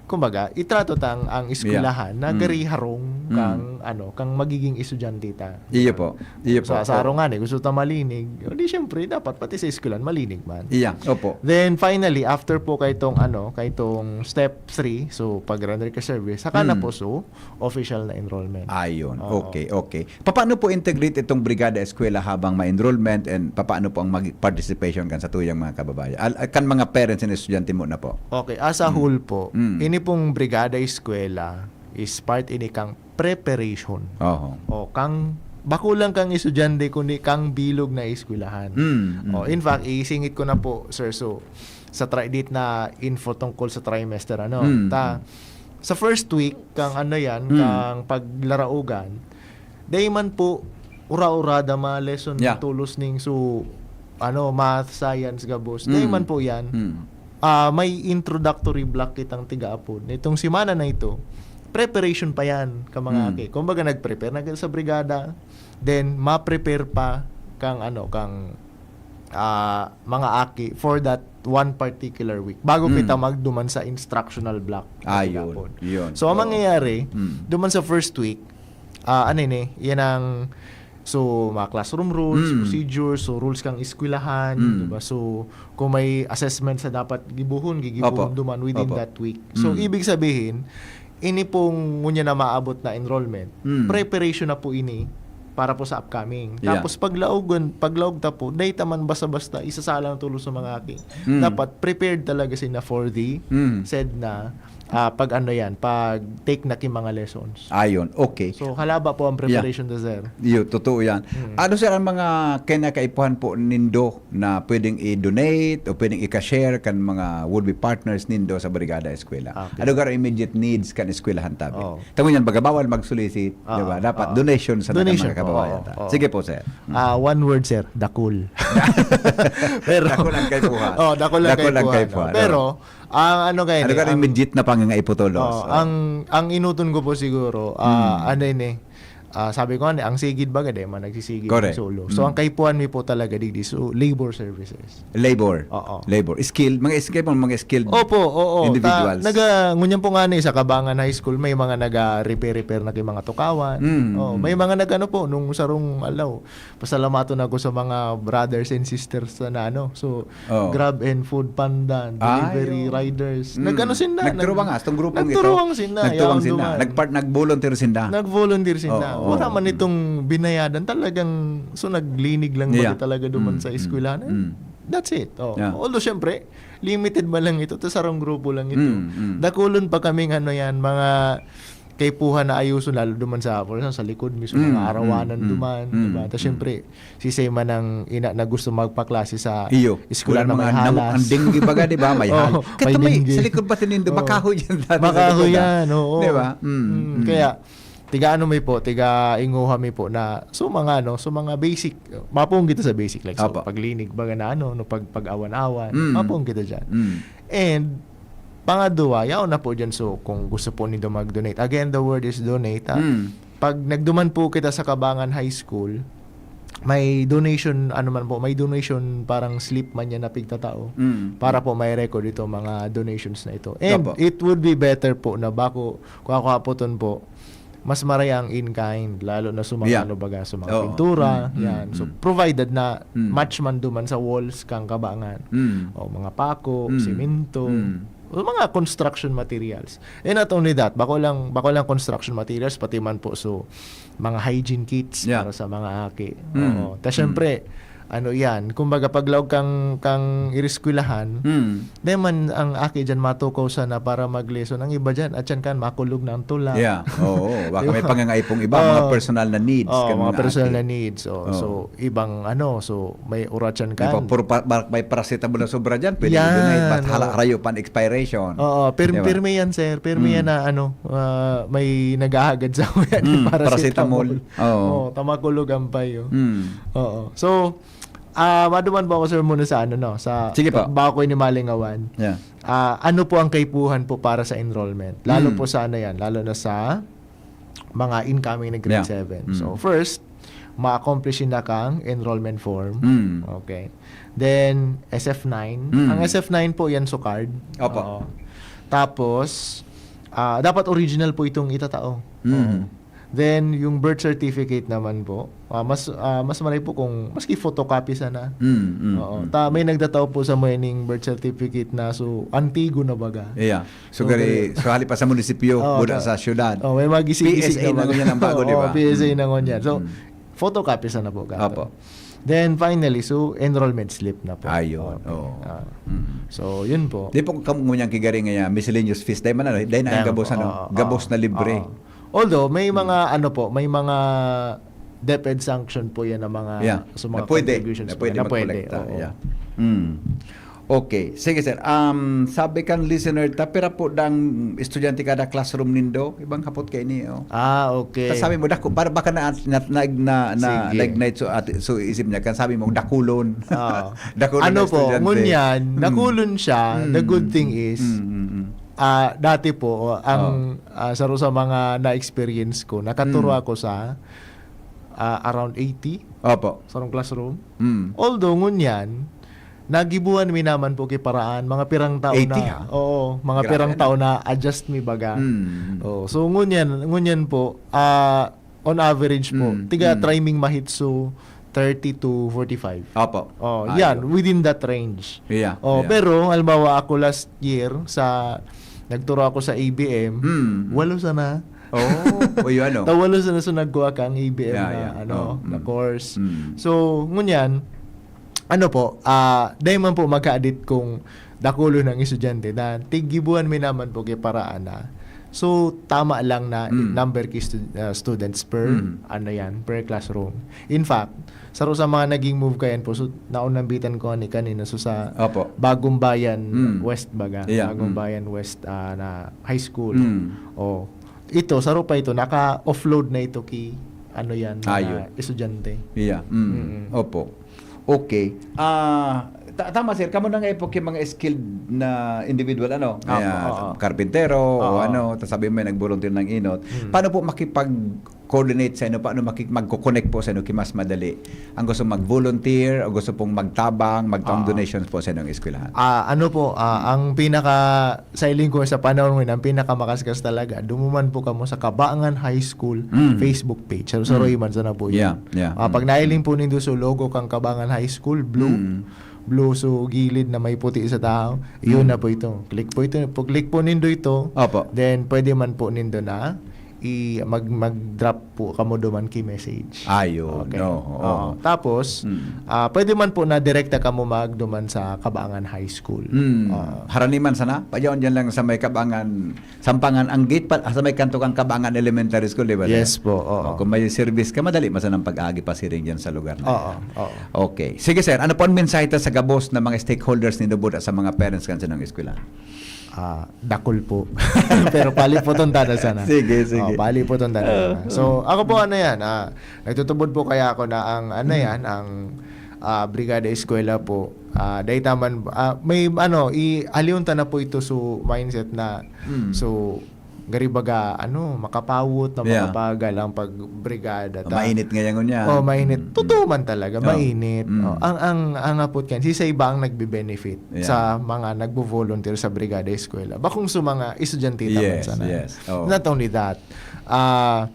kumbaga, itrato tang ang eskwelahan Yeah. na Mm. gari harong Mm. kang ano, kang magiging estudyante ta. Iyo po. Iyo po. Sa, sa harong nga, eh, gusto ta malinig. O di syempre, dapat pati sa eskwelahan, malinig man. Iya, opo. Then finally, after po kay tong ano, kay tong step three, so pag-render ka service, saka na Mm. po so official na enrollment. Ayun. Oo. Okay, okay. Paano po integrate itong Brigada Eskwela habang ma-enrollment and paano po ang mag- participation kan sa tuyang mga kababayan? Al- kan mga parents and estudyante mo na po. Okay, as a Mm. whole po, Mm. ini pong Brigada Eskwela is part ini kang preparation. Oho. O kang, bako lang kang estudyante, kundi kang bilog na eskwelahan. Mm, mm. O, in fact, isingit ko na po, sir, so, sa tri- dit na info tungkol sa trimester, ano, Mm, ta, mm. sa first week, kang ano yan, Mm. kang paglaraugan, dai man po, ura-urada, mga lesson, Yeah. tulos ning, so, ano, math, science, gabos. Dai Mm. man po yan. Mm. Ah, may introductory block kitang tiga-apod. Itong semana na ito, preparation pa yan ka mga Mm. aki. Kumbaga, nag-prepare na kita sa brigada, then ma-prepare pa kang ano, kang ah, mga aki for that one particular week bago Mm. kita magduman sa instructional block. Ayun, Kahapon. yun. So, ang Oo. mangyayari, Mm. duman sa first week, ah, ano ini, yan ang, so, mga classroom rules, Mm. procedures, so, rules kang eskwelahan, Mm. diba? So, kung may assessment sa dapat gibuhon, gigibuhon Opo. duman within Opo. that week. So, Mm. ibig sabihin, ini pong ngunyan na maabot na enrollment, Mm. preparation na po ini para po sa upcoming. Yeah. Tapos paglaogon, paglaog ta po, dai ta man basta-basta isasalang tulos sa mga aki. Mm. Dapat prepared talaga sila for the Mm. said na ah, pag ano yan, pag take na ki mga lessons. Ayun, okay. So, halaba po ang preparation ta, sir. Iyo, totoo yan. Mm. Ano, sir, ang mga kinakaipuhan po nindo na pwedeng i-donate o pwedeng i-share kan mga would-be partners nindo sa Brigada Eskwela? Okay. Ano garo immediate needs kan eskwelahan tabi? Oo. Tamo yan, baga bawal mag-solicit, Oo, di ba? Dapat oo. Donation sa Donation mga po, kababayan oo, ta. oo. Sige po, sir. Mm. Ah, one word, sir, dakul. Dakul ang kaipuhan. Oh, dakul ang Dakul ang kaipuhan, kaipuhan, no? Pero, oo. Ang ano kayo Ano ni, ka rin ang, midget na pangangaipon tolos? oh, ang ang inuton ko po siguro, ah, ano yun eh, ah, sabi ko nga, ang sigid baga, di man nagsisigid Correct. Solo. So, ang kaipuhan mi po talaga digdi, so, labor services. Labor. Oo. Labor. Skill. Mga skill, mga skilled Opo, oo. individuals. Ta, naga, ngunyan po nga ni sa Kabangan High School, may mga naga-repair-repair na kay mga tukawan. Mm, Oh, mm. may mga nagano po nung sarong alaw. Pasalamaton ako sa mga brothers and sisters na ano. So, Oh. Grab and Food Panda, Ah, delivery yun. riders. Mm. Nagano sinda? Nagturuwang Nag- ah, itong grupong nagturuwang ito. Sinda. Nagturuwang Yaon sinda. duman. Nagpart, nag-volunteer sinda. Nag-volunteer sinda. Oo, oo. Wala man itong binayadan. Talagang, so naglinig lang Yeah. ba talaga duman Mm, sa mm, eskwelahan? mm. That's it. Oh. Yeah. Although, syempre, limited man lang ito. Ito sarong grupo lang ito. Mm, mm. Dakulon pa kaming ano yan, mga kaipuhan na ayuson, lalo duman sa, for example, sa likod mismo, Mm, mga arawanan mm, duman. mm, Diba? Tapos, mm. syempre, si Sema ng ina na gusto magpaklase sa Iyo. eskwela Wala na may mga nam- halas. Ang dinggi baga, di ba? May Oo, hal. may Kato may, dinggi. sa likod ba tinindo? Oo. Makahoy yan dati sa Makahoy likod, ah. yan, oo. Di ba? Mm, Mm, mm. Kaya, tiga ano mi po, tiga inguha mi po na, so mga ano, so mga basic, mapong kita sa basic, like, so, Apo. Paglinig baga na ano, no, pag, pag-awan-awan, Mm. mapong kita dyan. Mm. And, pangadwa, yaon na po dyan, so, kung gusto po nindo mag-donate. Again, the word is donate, ha? Mm. Pag nagduman po kita sa Kabangan High School, may donation, ano man po, may donation parang slip man yan na pigtatao. Mm. Para po may record ito, mga donations na ito. And Opo. It would be better po na bako, kung ako hapoton po, mas maraya ang in-kind, lalo na sa mga Yeah. ano baga, sa mga Oo. pintura, Mm, mm, yan. So, mm. provided na Mm. match man duman sa walls kang Kabangan. Mm. O mga pako, Mm. simento, Mm. o mga construction materials. And not only that, bako lang, bako lang construction materials, pati man po, so, mga hygiene kits Yeah. para sa mga aki. Mm. Oo. Ta Mm. syempre, ano yan, kumbaga paglaog kang, kang iriskwelahan, Mm. di man ang aki dyan matukaw sana para mag-lesson. Ang iba dyan, at yan kan, makulog na ang tula. Yeah. Oo. Baka Di may ba? pangangaipong iba, mga Oo. personal na needs. Oo, kan mga personal aki. na needs. Oh. Oo. So, ibang ano, so, may uratsan May, pa, kan. puro pa, ba- may paracetamol na sobra dyan, pwede Yan, i-donate. Ba't hala, oo. rayo pa ang expiration. Oo, pir- Di ba? pirmi yan, sir. Pirmi Mm. yan na ano, ah, may naghahagad sa yan. Mm, Paracetamol. paracetamol. Oo. Oo, tamakulog ang payo. Mm. Oo. So, ah, maduman po ako, sir, muna sa ano, no? Sa, Sige po. Bako ini malingawan. Yeah. Ah, ano po ang kaipuhan po para sa enrollment? Lalo Mm. po sa ano yan? Lalo na sa mga incoming na grade Yeah. seven. Mm. So, first, ma-accomplish na kang enrollment form. Mm. Okay. Then, S F nine. Mm. Ang S F nine po, yan so card. Opo. Oo. Tapos, ah, dapat original po itong itatao. Mm. Oo. Then, yung birth certificate naman po, ah, mas ah, mas maray po kung maski photocopy sana. Mm, mm, Oo. mm. Ta, may nagtatao po sa morning birth certificate na so antigo na baga. Yeah. So, Okay. gari, so hali pa sa munisipyo, Oo, buda ta- sa syudad. Oh, may magisigisig P S A na naman. ngunyan ang bago, di Oo, ba? P S A na Mm. ngunyan. So, Mm. photocopy sana po. Kato. Apo. Then, finally, so, enrollment slip na po. Ayun, Okay. oo. Ah. Mm. So, yun po. Di po ka ngunyan kigari nga miscellaneous fees. Dahil man, ano, dahil na Dahil ang gabos, po, ano, oo, gabos oo, na libre. Oo. Although, may mga, ano po, may mga DepEd sanction po yan ng mga, Yeah. sa mga Na pwede, contributions na po, pwede na pwede, magkolekta. Oo. Yeah. Mm. Okay. Sige, sir. Um, sabi kan listener, ta, pira po dang estudyante kada classroom nindo? Ibang hapot kayo ni, oh. Ah, okay. Ta sabi mo, dako, para baka na, na, na, na, na, Sige. na-ignite so, at, so isip niya, kan sabi mo, dakulon. Ah. Dakulon Ano na po, estudyante. ngunyan, Mm. nakulon siya. The Mm. Good thing is, Mm, mm, mm. ah, dati po, ang, ah, saro sa mga na-experience ko, nakaturo Mm. ako sa ah, around eighty Opo. sarong classroom. Mm. Although, ngunyan, nagibuhan mi naman po ki paraan, mga pirang taon Eighty, na. ha? Oo, mga Grabe pirang na. taon na adjust mi baga. Mm. Oo, so, ngunyan, ngunyan po, ah, on average po, Mm, tiga mm. try ming mahit so thirty to forty-five. Opo. Oh, Ayun. yan, within that range. Yeah, Oh, yeah. Pero, halimbawa, ako last year, sa, nagturo ako sa A B M, Mm. walo sana. Oh, o yun, ano? Tawalo sana so nagkuha kang A B M Yeah, na, yeah. ano, Oh, na mm. course. Mm. So, ngunyan, ano po, ah, dahil man po magkaadit kung dakulon ng estudyante na tiggibuhan mi naman po kay paraan na. So, tama lang na Mm. number ki stu- ah, students per, Mm. ano yan, per classroom. In fact, saro sa mga naging move kayan po, so, naunambitan ko ni kanina, so sa Opo. Bagong Bayan Mm. West baga, Yeah, Bagong mm. Bayan West ah, na high school. Mm. Oh. Ito, saro pa ito, naka-offload na ito ki, ano yan, mga Ayun. estudyante. Yeah. Mm. Mm-mm. Opo. Okay. Ah, Ta-, tama, sir. Kamo na nga po yung mga skilled na individual, ano? Apo, Kaya, oo. karpintero o Oo. ano, tas sabi mo may nag-volunteer ng inot. Hmm. Paano po makipag-coordinate sa inyo? Paano maki-, magko-connect po sa inyo? Mas madali. Ang gusto mag-volunteer o gusto pong magtabang, magtaong Ah. donations po sa inyong eskwelahan? Ah, ano po, ah, ang pinaka, sa hiling ko sa panahon ngayon, ang pinakamakaskos talaga, dumuman po kamo sa Kabangan High School Mm. Facebook page. Sa, sa Mm. Roy man sana po yun. Yeah, yeah. Ah, pag Mm. nahiling po nindo sa logo kang Kabangan High School, blue, Mm. blue so gilid na may puti sa tao, yun Mm. na po ito. Click po ito. Pag click po nindo ito, Opo. then pwede man po nindo na i-, mag-, mag-drop po kamo duman ki message. Ayun, Okay. oo, Oo. oo. Tapos, Mm. ah, pwede man po na direkta kamo magduman sa Kabangan High School. Mm. Ah. Haraniman sana? Payaon dyan lang sa may Kabangan, Sampangan, ang gate pa, sa may kanto kang Kabangan Elementary School, di ba, sir? Yes po, oo. Oh, kung may service ka, madali man sanang pag-agi pasiring dyan sa lugar na Oo, yan. oo. Okay. Sige, sir, ano po ang mensahe ta sa gabos na mga stakeholders ni Lubod at sa mga parents kan sa inyong eskwela? Ah, dakul po. Pero palipoton ta na sana. Sige, sige. Oh, palipoton ta na sana. Ah. So, ako po, ano yan, ah, nagtutubod po kaya ako na ang, ano Mm. yan, ang, ah, Brigada Eskwela po, ah, dahil taman, ah, may, ano, i-, aliw ta na po ito so mindset na, Mm. so, gari baga, ano, makapawot na Yeah. makapagal ang pagbrigada ta. Mainit ngayon niya. Oh, mainit. Mm, Totoo mm. man talaga, Oh. mainit. Mm. Oh, ang, ang, ang apot yan, si sa iba ang nagbe-benefit Yeah. sa mga nagbo-volunteer sa Brigada Eskwela. Bakong sa mga estudyante naman Yes, sana. yes. Oh. Not only that, ah,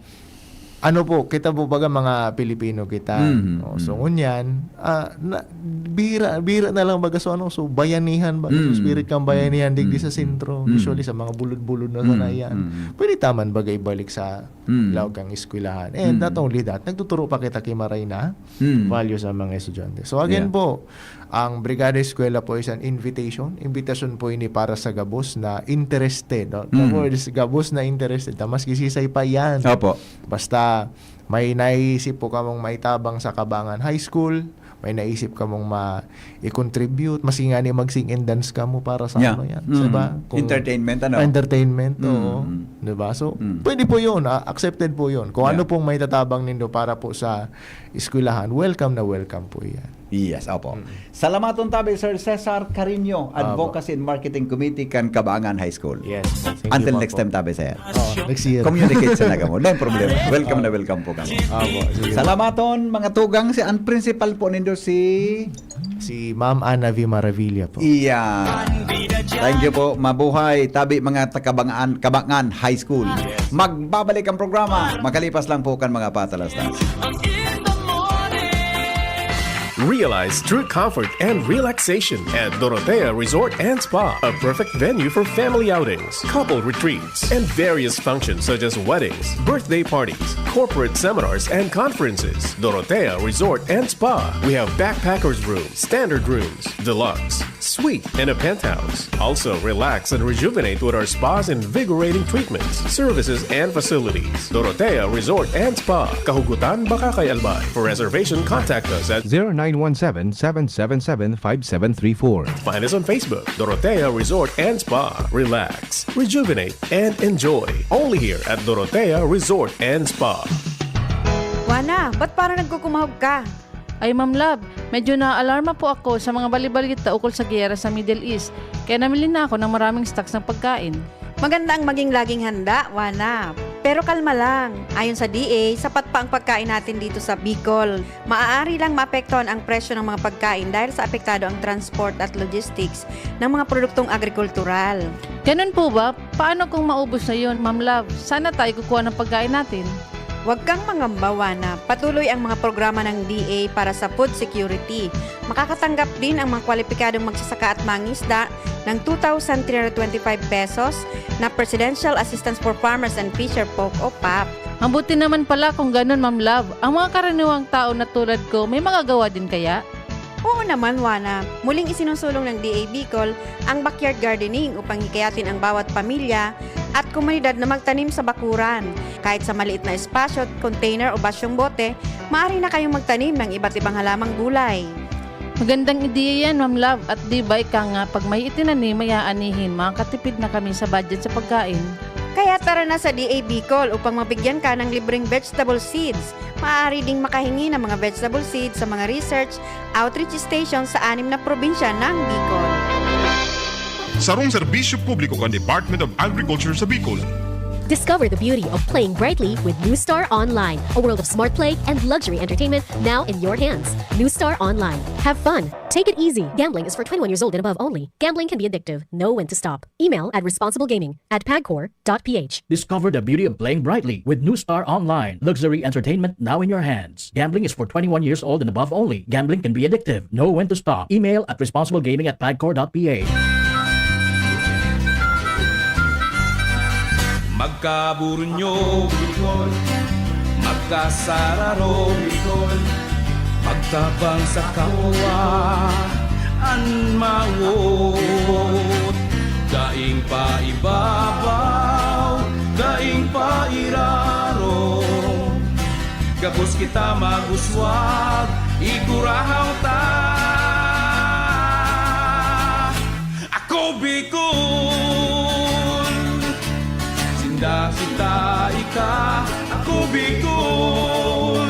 ano po, kita po baga mga Pilipino kita. Mm, Oh, so, mm. ngunyan, ah, na, bihira, bihira na lang baga, so, ano, so, bayanihan baga, so, Mm, spirit kang bayanihan, mm, digdi mm, sa mm, sentro. mm. Usually, sa mga bulod-bulod na Mm, sana yan. mm. Pwede taman baga ibalik sa Mm. laog kang eskwelahan. And Mm. not only that, nagtuturo pa kita ki maray na Mm. value sa mga estudyante. So, again Yeah. po, ang Brigada Eskwela po is an invitation. Invitation po ini para sa gabos na interested, no? The Mm. word is gabos na interested. Ta, maski sisay pa yan. Opo. Basta may naisip po kamong maitabang sa Kabangan High School, may naisip kamong ma-, i-contribute, maski nga ni mag-sing and dance kamo para sa Yeah. ano yan, Mm. diba? Kung Entertainment, ano? Entertainment, Mm, oo. mm. Diba? So, Mm. pwede po yun, ah, accepted po yun. Kung Yeah. ano pong may tatabang nindo para po sa eskwelahan, welcome na welcome po yan. Yes, opo. Mm. Salamaton tabi, Sir Cesar Carino, Opo. Advocacy and Marketing Committee kan Kabangan High School. Yes. Thank you Until po next po. time tabi, sir. Oh, next year. Communicate sa naga mo. Walang problema. Welcome na welcome po kami. Opo, sige. Salamaton, mga tugang, si ang principal po nindo si Si Ma'am Ana V Maravilla po. Iya. Thank you po. Mabuhay. Tabi mga Kabangan, Kabangan High School. Magbabalik ang programa. Makalipas lang po kan mga patalastas. Realize true comfort and relaxation at Dorotea Resort and Spa, a perfect venue for family outings, couple retreats, and various functions such as weddings, birthday parties, corporate seminars, and conferences. Dorotea Resort and Spa. We have backpackers room, standard rooms, deluxe, suite, and a penthouse. Also, relax and rejuvenate with our spa's invigorating treatments, services, and facilities. Dorotea Resort and Spa, Kahugutan, Bacacay, Albay. For reservation, contact us at zero nine one seven, seven seven seven, five seven three four. Find us on Facebook, Dorotea Resort and Spa. Relax, rejuvenate, and enjoy. Only here at Dorotea Resort and Spa. Wana, ba't parang nagkukumahog ka? Ay, Ma'am Love, medyo naaalarma po ako sa mga bali-balita ukol sa giyera sa Middle East, kaya namili na ako ng maraming stocks ng pagkain. Maganda ang maging laging handa, Wana. Pero kalma lang. Ayon sa D A, sapat pa ang pagkain natin dito sa Bicol. Maaari lang maapektuhan ang presyo ng mga pagkain dahil sa apektado ang transport at logistics ng mga produktong agrikultural. Ganun po ba? Paano kung maubos na yun, Ma'am Love? Saan na tayo kukuha ng pagkain natin? Huwag kang mangamba, Wana. Patuloy ang mga programa ng D A para sa food security. Makakatanggap din ang mga kwalipikadong magsasaka at mangisda ng two thousand three hundred twenty-five pesos na Presidential Assistance for Farmers and Fisher Folk o pap. Mabuti naman pala kung ganun, Ma'am Love. Ang mga karaniwang tao na tulad ko, may magagawa din kaya? Oo naman, Wana. Muling isinusulong ng D A Bicol ang backyard gardening upang hikayatin ang bawat pamilya at komunidad na magtanim sa bakuran. Kahit sa maliit na espasyo, container o basyong bote, maaari na kayong magtanim ng iba't ibang halamang gulay. Magandang ideya yan, Ma'am Love. At di ba ika nga, pag may itinanim, may aanihin, makakatipid na kami sa budget sa pagkain. Kaya tara na sa D A Bicol upang mabigyan ka ng libreng vegetable seeds. Maaari ding makahingi ng mga vegetable seeds sa mga research outreach station sa anim na probinsya ng Bicol. Sarong serbisyo publiko kan Department of Agriculture sa Bicol. Discover the beauty of playing brightly with New Star Online, a world of smart play and luxury entertainment now in your hands. New Star Online. Have fun. Take it easy. Gambling is for twenty-one years old and above only. Gambling can be addictive. Know when to stop. Email at responsiblegaming at pagcor.ph. Discover the beauty of playing brightly with New Star Online. Luxury entertainment now in your hands. Gambling is for twenty-one years old and above only. Gambling can be addictive. Know when to stop. Email at responsiblegaming at pagcor.ph. Magkaburunyo, Bicol. Magkasararo, Bicol. Magtabang sa kapwa an mawot. Daing paibabaw, daing pairaro. Gabos kita mag-uswag, igurahaw ta. Ako Bicol, sinda kita ika. Ako Bicol,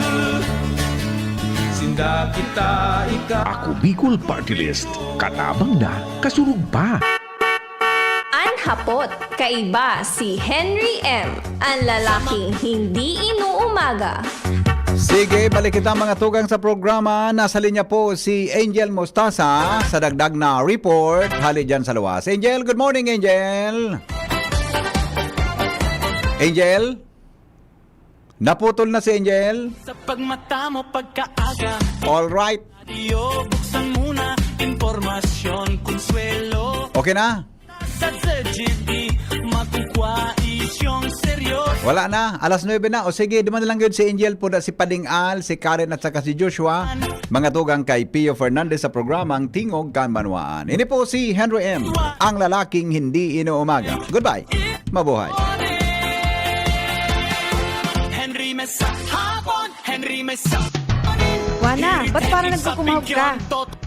sinda kita ika. Ako Bicol Party List. Katabang na, kasurog pa. An hapot, kaiba si Henry M, an lalaking hindi inuumaga. Sige, balik kita mga tugang sa programa. Nasa linya po si Angel Mostaza sa dagdag na report hali dyan sa luwas. Angel, good morning, Angel. Angel? Naputol na si Angel? Sa pagmata mo pagkaaga. Alright. Radyo, buksan mo na. Impormasyon, konsuwelo. Okay na? Sa Z G B, makukuha isyong seryoso. Wala na. Alas nuebe na. O sige, duman na lang yun si Angel, puda si Pading Al, si Karen at saka si Joshua. Mga tugang kay Pio Fernandez sa programang Tingog kan Banwaan. Ini po si Henry M, ang lalaking hindi inuumaga. Goodbye. Mabuhay. Henry Mesa hapon, Henry Mesa. Wana, ba't parang nagkukumahog ka?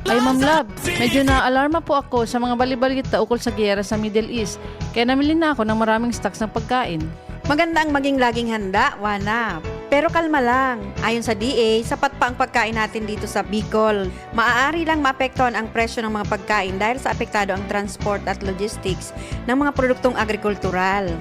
Ay, Ma'am Love, medyo naalarma po ako sa mga balibalita ukol sa giyera sa Middle East. Kaya namili na ako ng maraming stocks ng pagkain. Maganda ang maging laging handa, Wana. Pero kalma lang. Ayon sa D A, sapat pa ang pagkain natin dito sa Bicol. Maaari lang maapektuhan ang presyo ng mga pagkain dahil sa apektado ang transport at logistics ng mga produktong agrikultural.